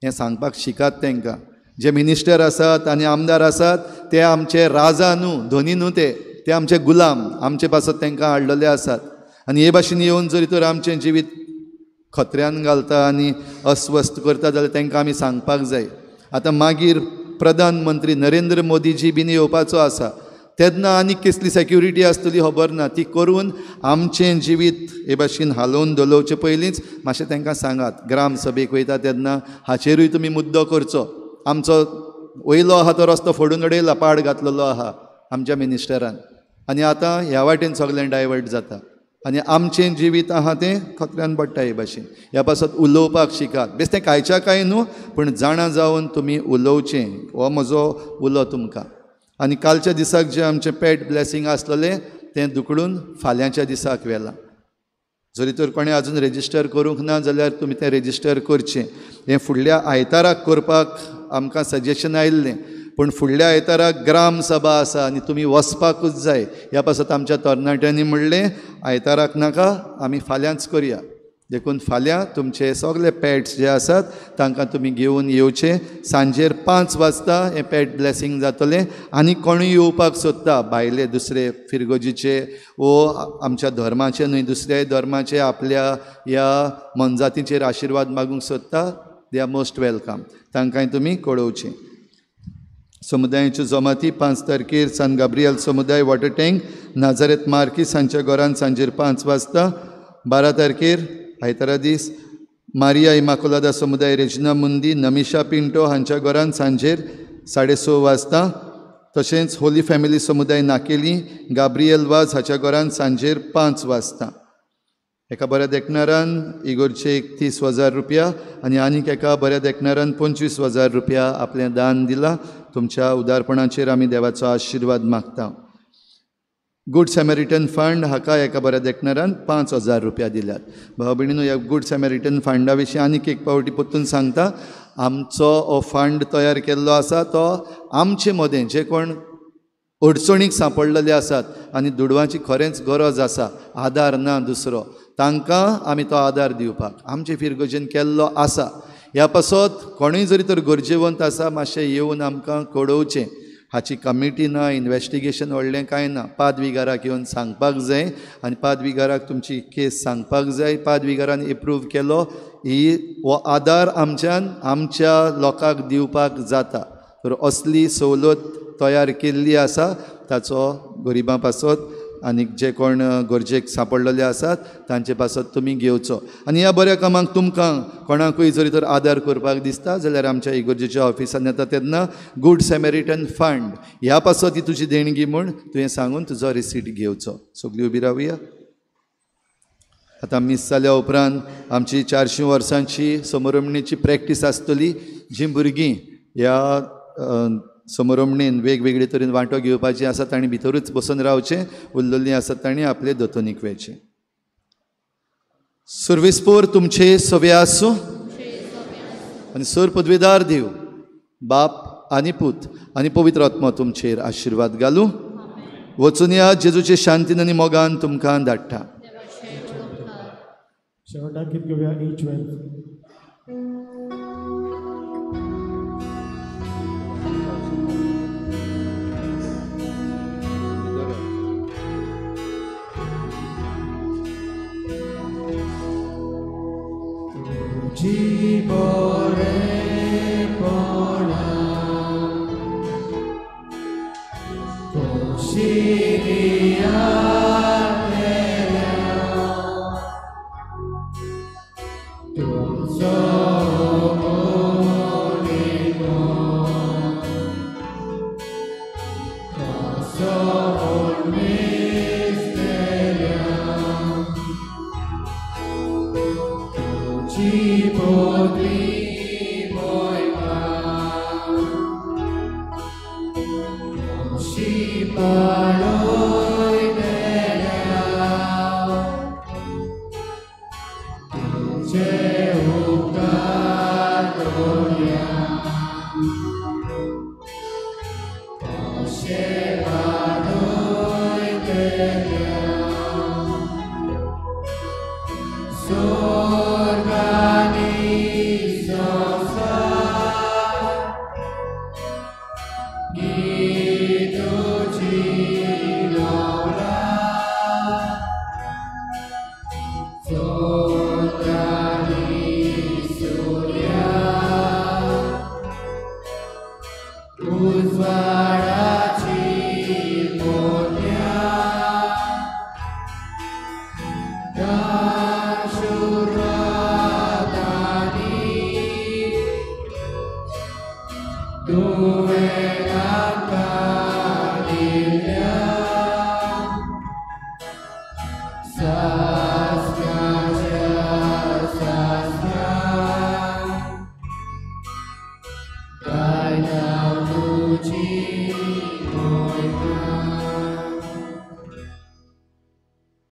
हें सांगपाक शिकात तांकां. जे मिनिस्टर आसात आनी आमदार आसात ते आमचे राजा न्हू, धनी न्हू, ते ते आमचे गुलाम, आमचे पासत तांकां हाडलेले आसात. आनी हे भाशेन येवन जरी तर आमचें जिवीत खतऱ्यान घालता आनी अस्वस्थ करता जाल्यार तांकां आमी सांगपाक जाय. आतां मागीर प्रधानमंत्री नरेंद्र मोदीजी बीन येवपाचो आसा, तेन्ना आनी कसली सेक्युरिटी आसतली खबर ना. ती करून आमचें जिवीत हे भाशेन हालोवन धलोवचे पयलींच मातशें तांकां सांगात. ग्राम सभेक वयता तेन्ना हाचेरूय तुमी मुद्दो करचो. आमचो वयलो आहा तो रस्तो फोडून उडयला, पाड घातलेलो आहा आमच्या मिनिस्टरान, आनी आतां ह्या वाटेन सगळें डायवर्ट जाता आनी आमचें जिवीत आहा तें खतऱ्यान पडटा हे भाशेन. ह्या पासत उलोवपाक शिकात, बेश्टें कांयच्या कांय न्हू, पूण जाणा जावन तुमी उलोवचें. हो म्हजो उलो तुमकां. आनी कालच्या दिसाक जें आमचें पेट ब्लेसींग आसलेलें तें दुकडून फाल्यांच्या दिसाक व्हेलां. जरी तर कोणें आजून रेजिस्टर करूंक ना जाल्यार तुमी तें रेजिस्टर करचें. हें फुडल्या आयताराक करपाक आमकां सजेशन आयिल्लें, पूण फुडल्या आयताराक ग्राम सभा आसा आनी तुमी वचपाकूच जाय. ह्या पासत आमच्या तरणाट्यांनी म्हणलें आयताराक नाका, आमी फाल्यांच करया. देखून फाल्यां तुमचे सगळे पेट्स जे आसात तांकां तुमी घेवन येवचे. सांजेर 5 वाजता हें पेट ब्लेसींग जातलें. आनी कोणूय येवपाक सोदता, भायले दुसरे फिरगोजीचे वो आमच्या धर्माचे न्हय दुसऱ्याय धर्माचे आपल्या ह्या मनजातीचेर आशिर्वाद मागूंक सोदता, they are most welcome. तांकांय तुमी कळोवचें. समुदायाच्यो जमाती 5 तारखेर सान गाब्रियल समुदाय वॉटर टँक नाजारेत मार्कीस हांच्या घरान सांजेर 5 वाजता. 12 तारखेर आयतारा दीस मारिया इमाकुलादा समुदाय रेजिना मुंदी नमिशा पिंटो हांच्या घरान सांजेर 6:30 वाजता. तशेंच होली फॅमिली समुदाय नाकेली गाब्रियल वाज हाच्या घरान सांजेर 5 वाजता. एका बऱ्या देखणारान इगोरचे 30,000 रुपया आनी आनीक एका बऱ्या देखणारान 25,000 रुपया आपलें दान दिलां. तुमच्या उदारपणाचेर आमी देवाचो आशिर्वाद मागता. गुड सॅमेरिटन फंड हाका एका बऱ्या देखणारान 5,000 रुपया दिल्यात. भाव भयणीनो, ह्या गुड सॅमेरिटन फंडा विशीं आनीक एक पावटी परतून सांगता. आमचो हो फंड तयार केल्लो आसा तो आमचे मदें जे कोण अडचणीक सांपडलेले आसात आनी दुडवांची खरेंच गरज आसा, आदार ना दुसरो, तांकां आमी तो आदार दिवपाक आमचे फिरगोजेन केल्लो आसा. ह्या पासत कोणूय जरी तर गरजेवंत आसा मातशें येवन आमकां कळोवचें. हाची कमिटी ना, इन्वेस्टिगेशन व्हडलें कांय ना. पादविगाराक येवन सांगपाक जाय आनी पादविगाराक तुमची केस सांगपाक जाय. पादविगारान एप्रूव केलो ही हो आदार आमच्यान आमच्या लोकांक दिवपाक जाता. तर असली सवलत तयार केल्ली आसा ताचो गरिबां पासत आनी जे कोण गरजेक सांपडलेले आसात तांचे पासत तुमी घेवचो. आनी ह्या बऱ्या कामाक तुमकां कोणाकूय जरी तर आदार करपाक दिसता जाल्यार आमच्या इगोर्जेच्या ऑफिसान येता तेन्ना गुड सॅमेरिटन फंड ह्या पासत ही तुजी देणगी म्हूण तुवें सांगून तुजो रिसीट घेवचो. सगळीं उबी रावया. आतां मीस जाल्या उपरांत आमची 400 वर्सांची समरमणीची प्रॅक्टीस आसतली. जी भुरगीं ह्या समरमणेन वेगवेगळे तरेन वांटो घेवपाची आसा तांणी भितरूच बसून रावचें, उरलेलीं आसात तांणी आपले दोतोनीक वयचें. सुर्विसपोर तुमचे सवे आसूं आनी सर पदवेदार देव बाप आनी पूत आनी पवित्र आत्मा तुमचेर आशिर्वाद घालूं. वचून या जेजूचे शांतीन आनी मोगान तुमकां धाडटा. शेवटाक गीत घेवया E12. He उजवाडाची मोत्या.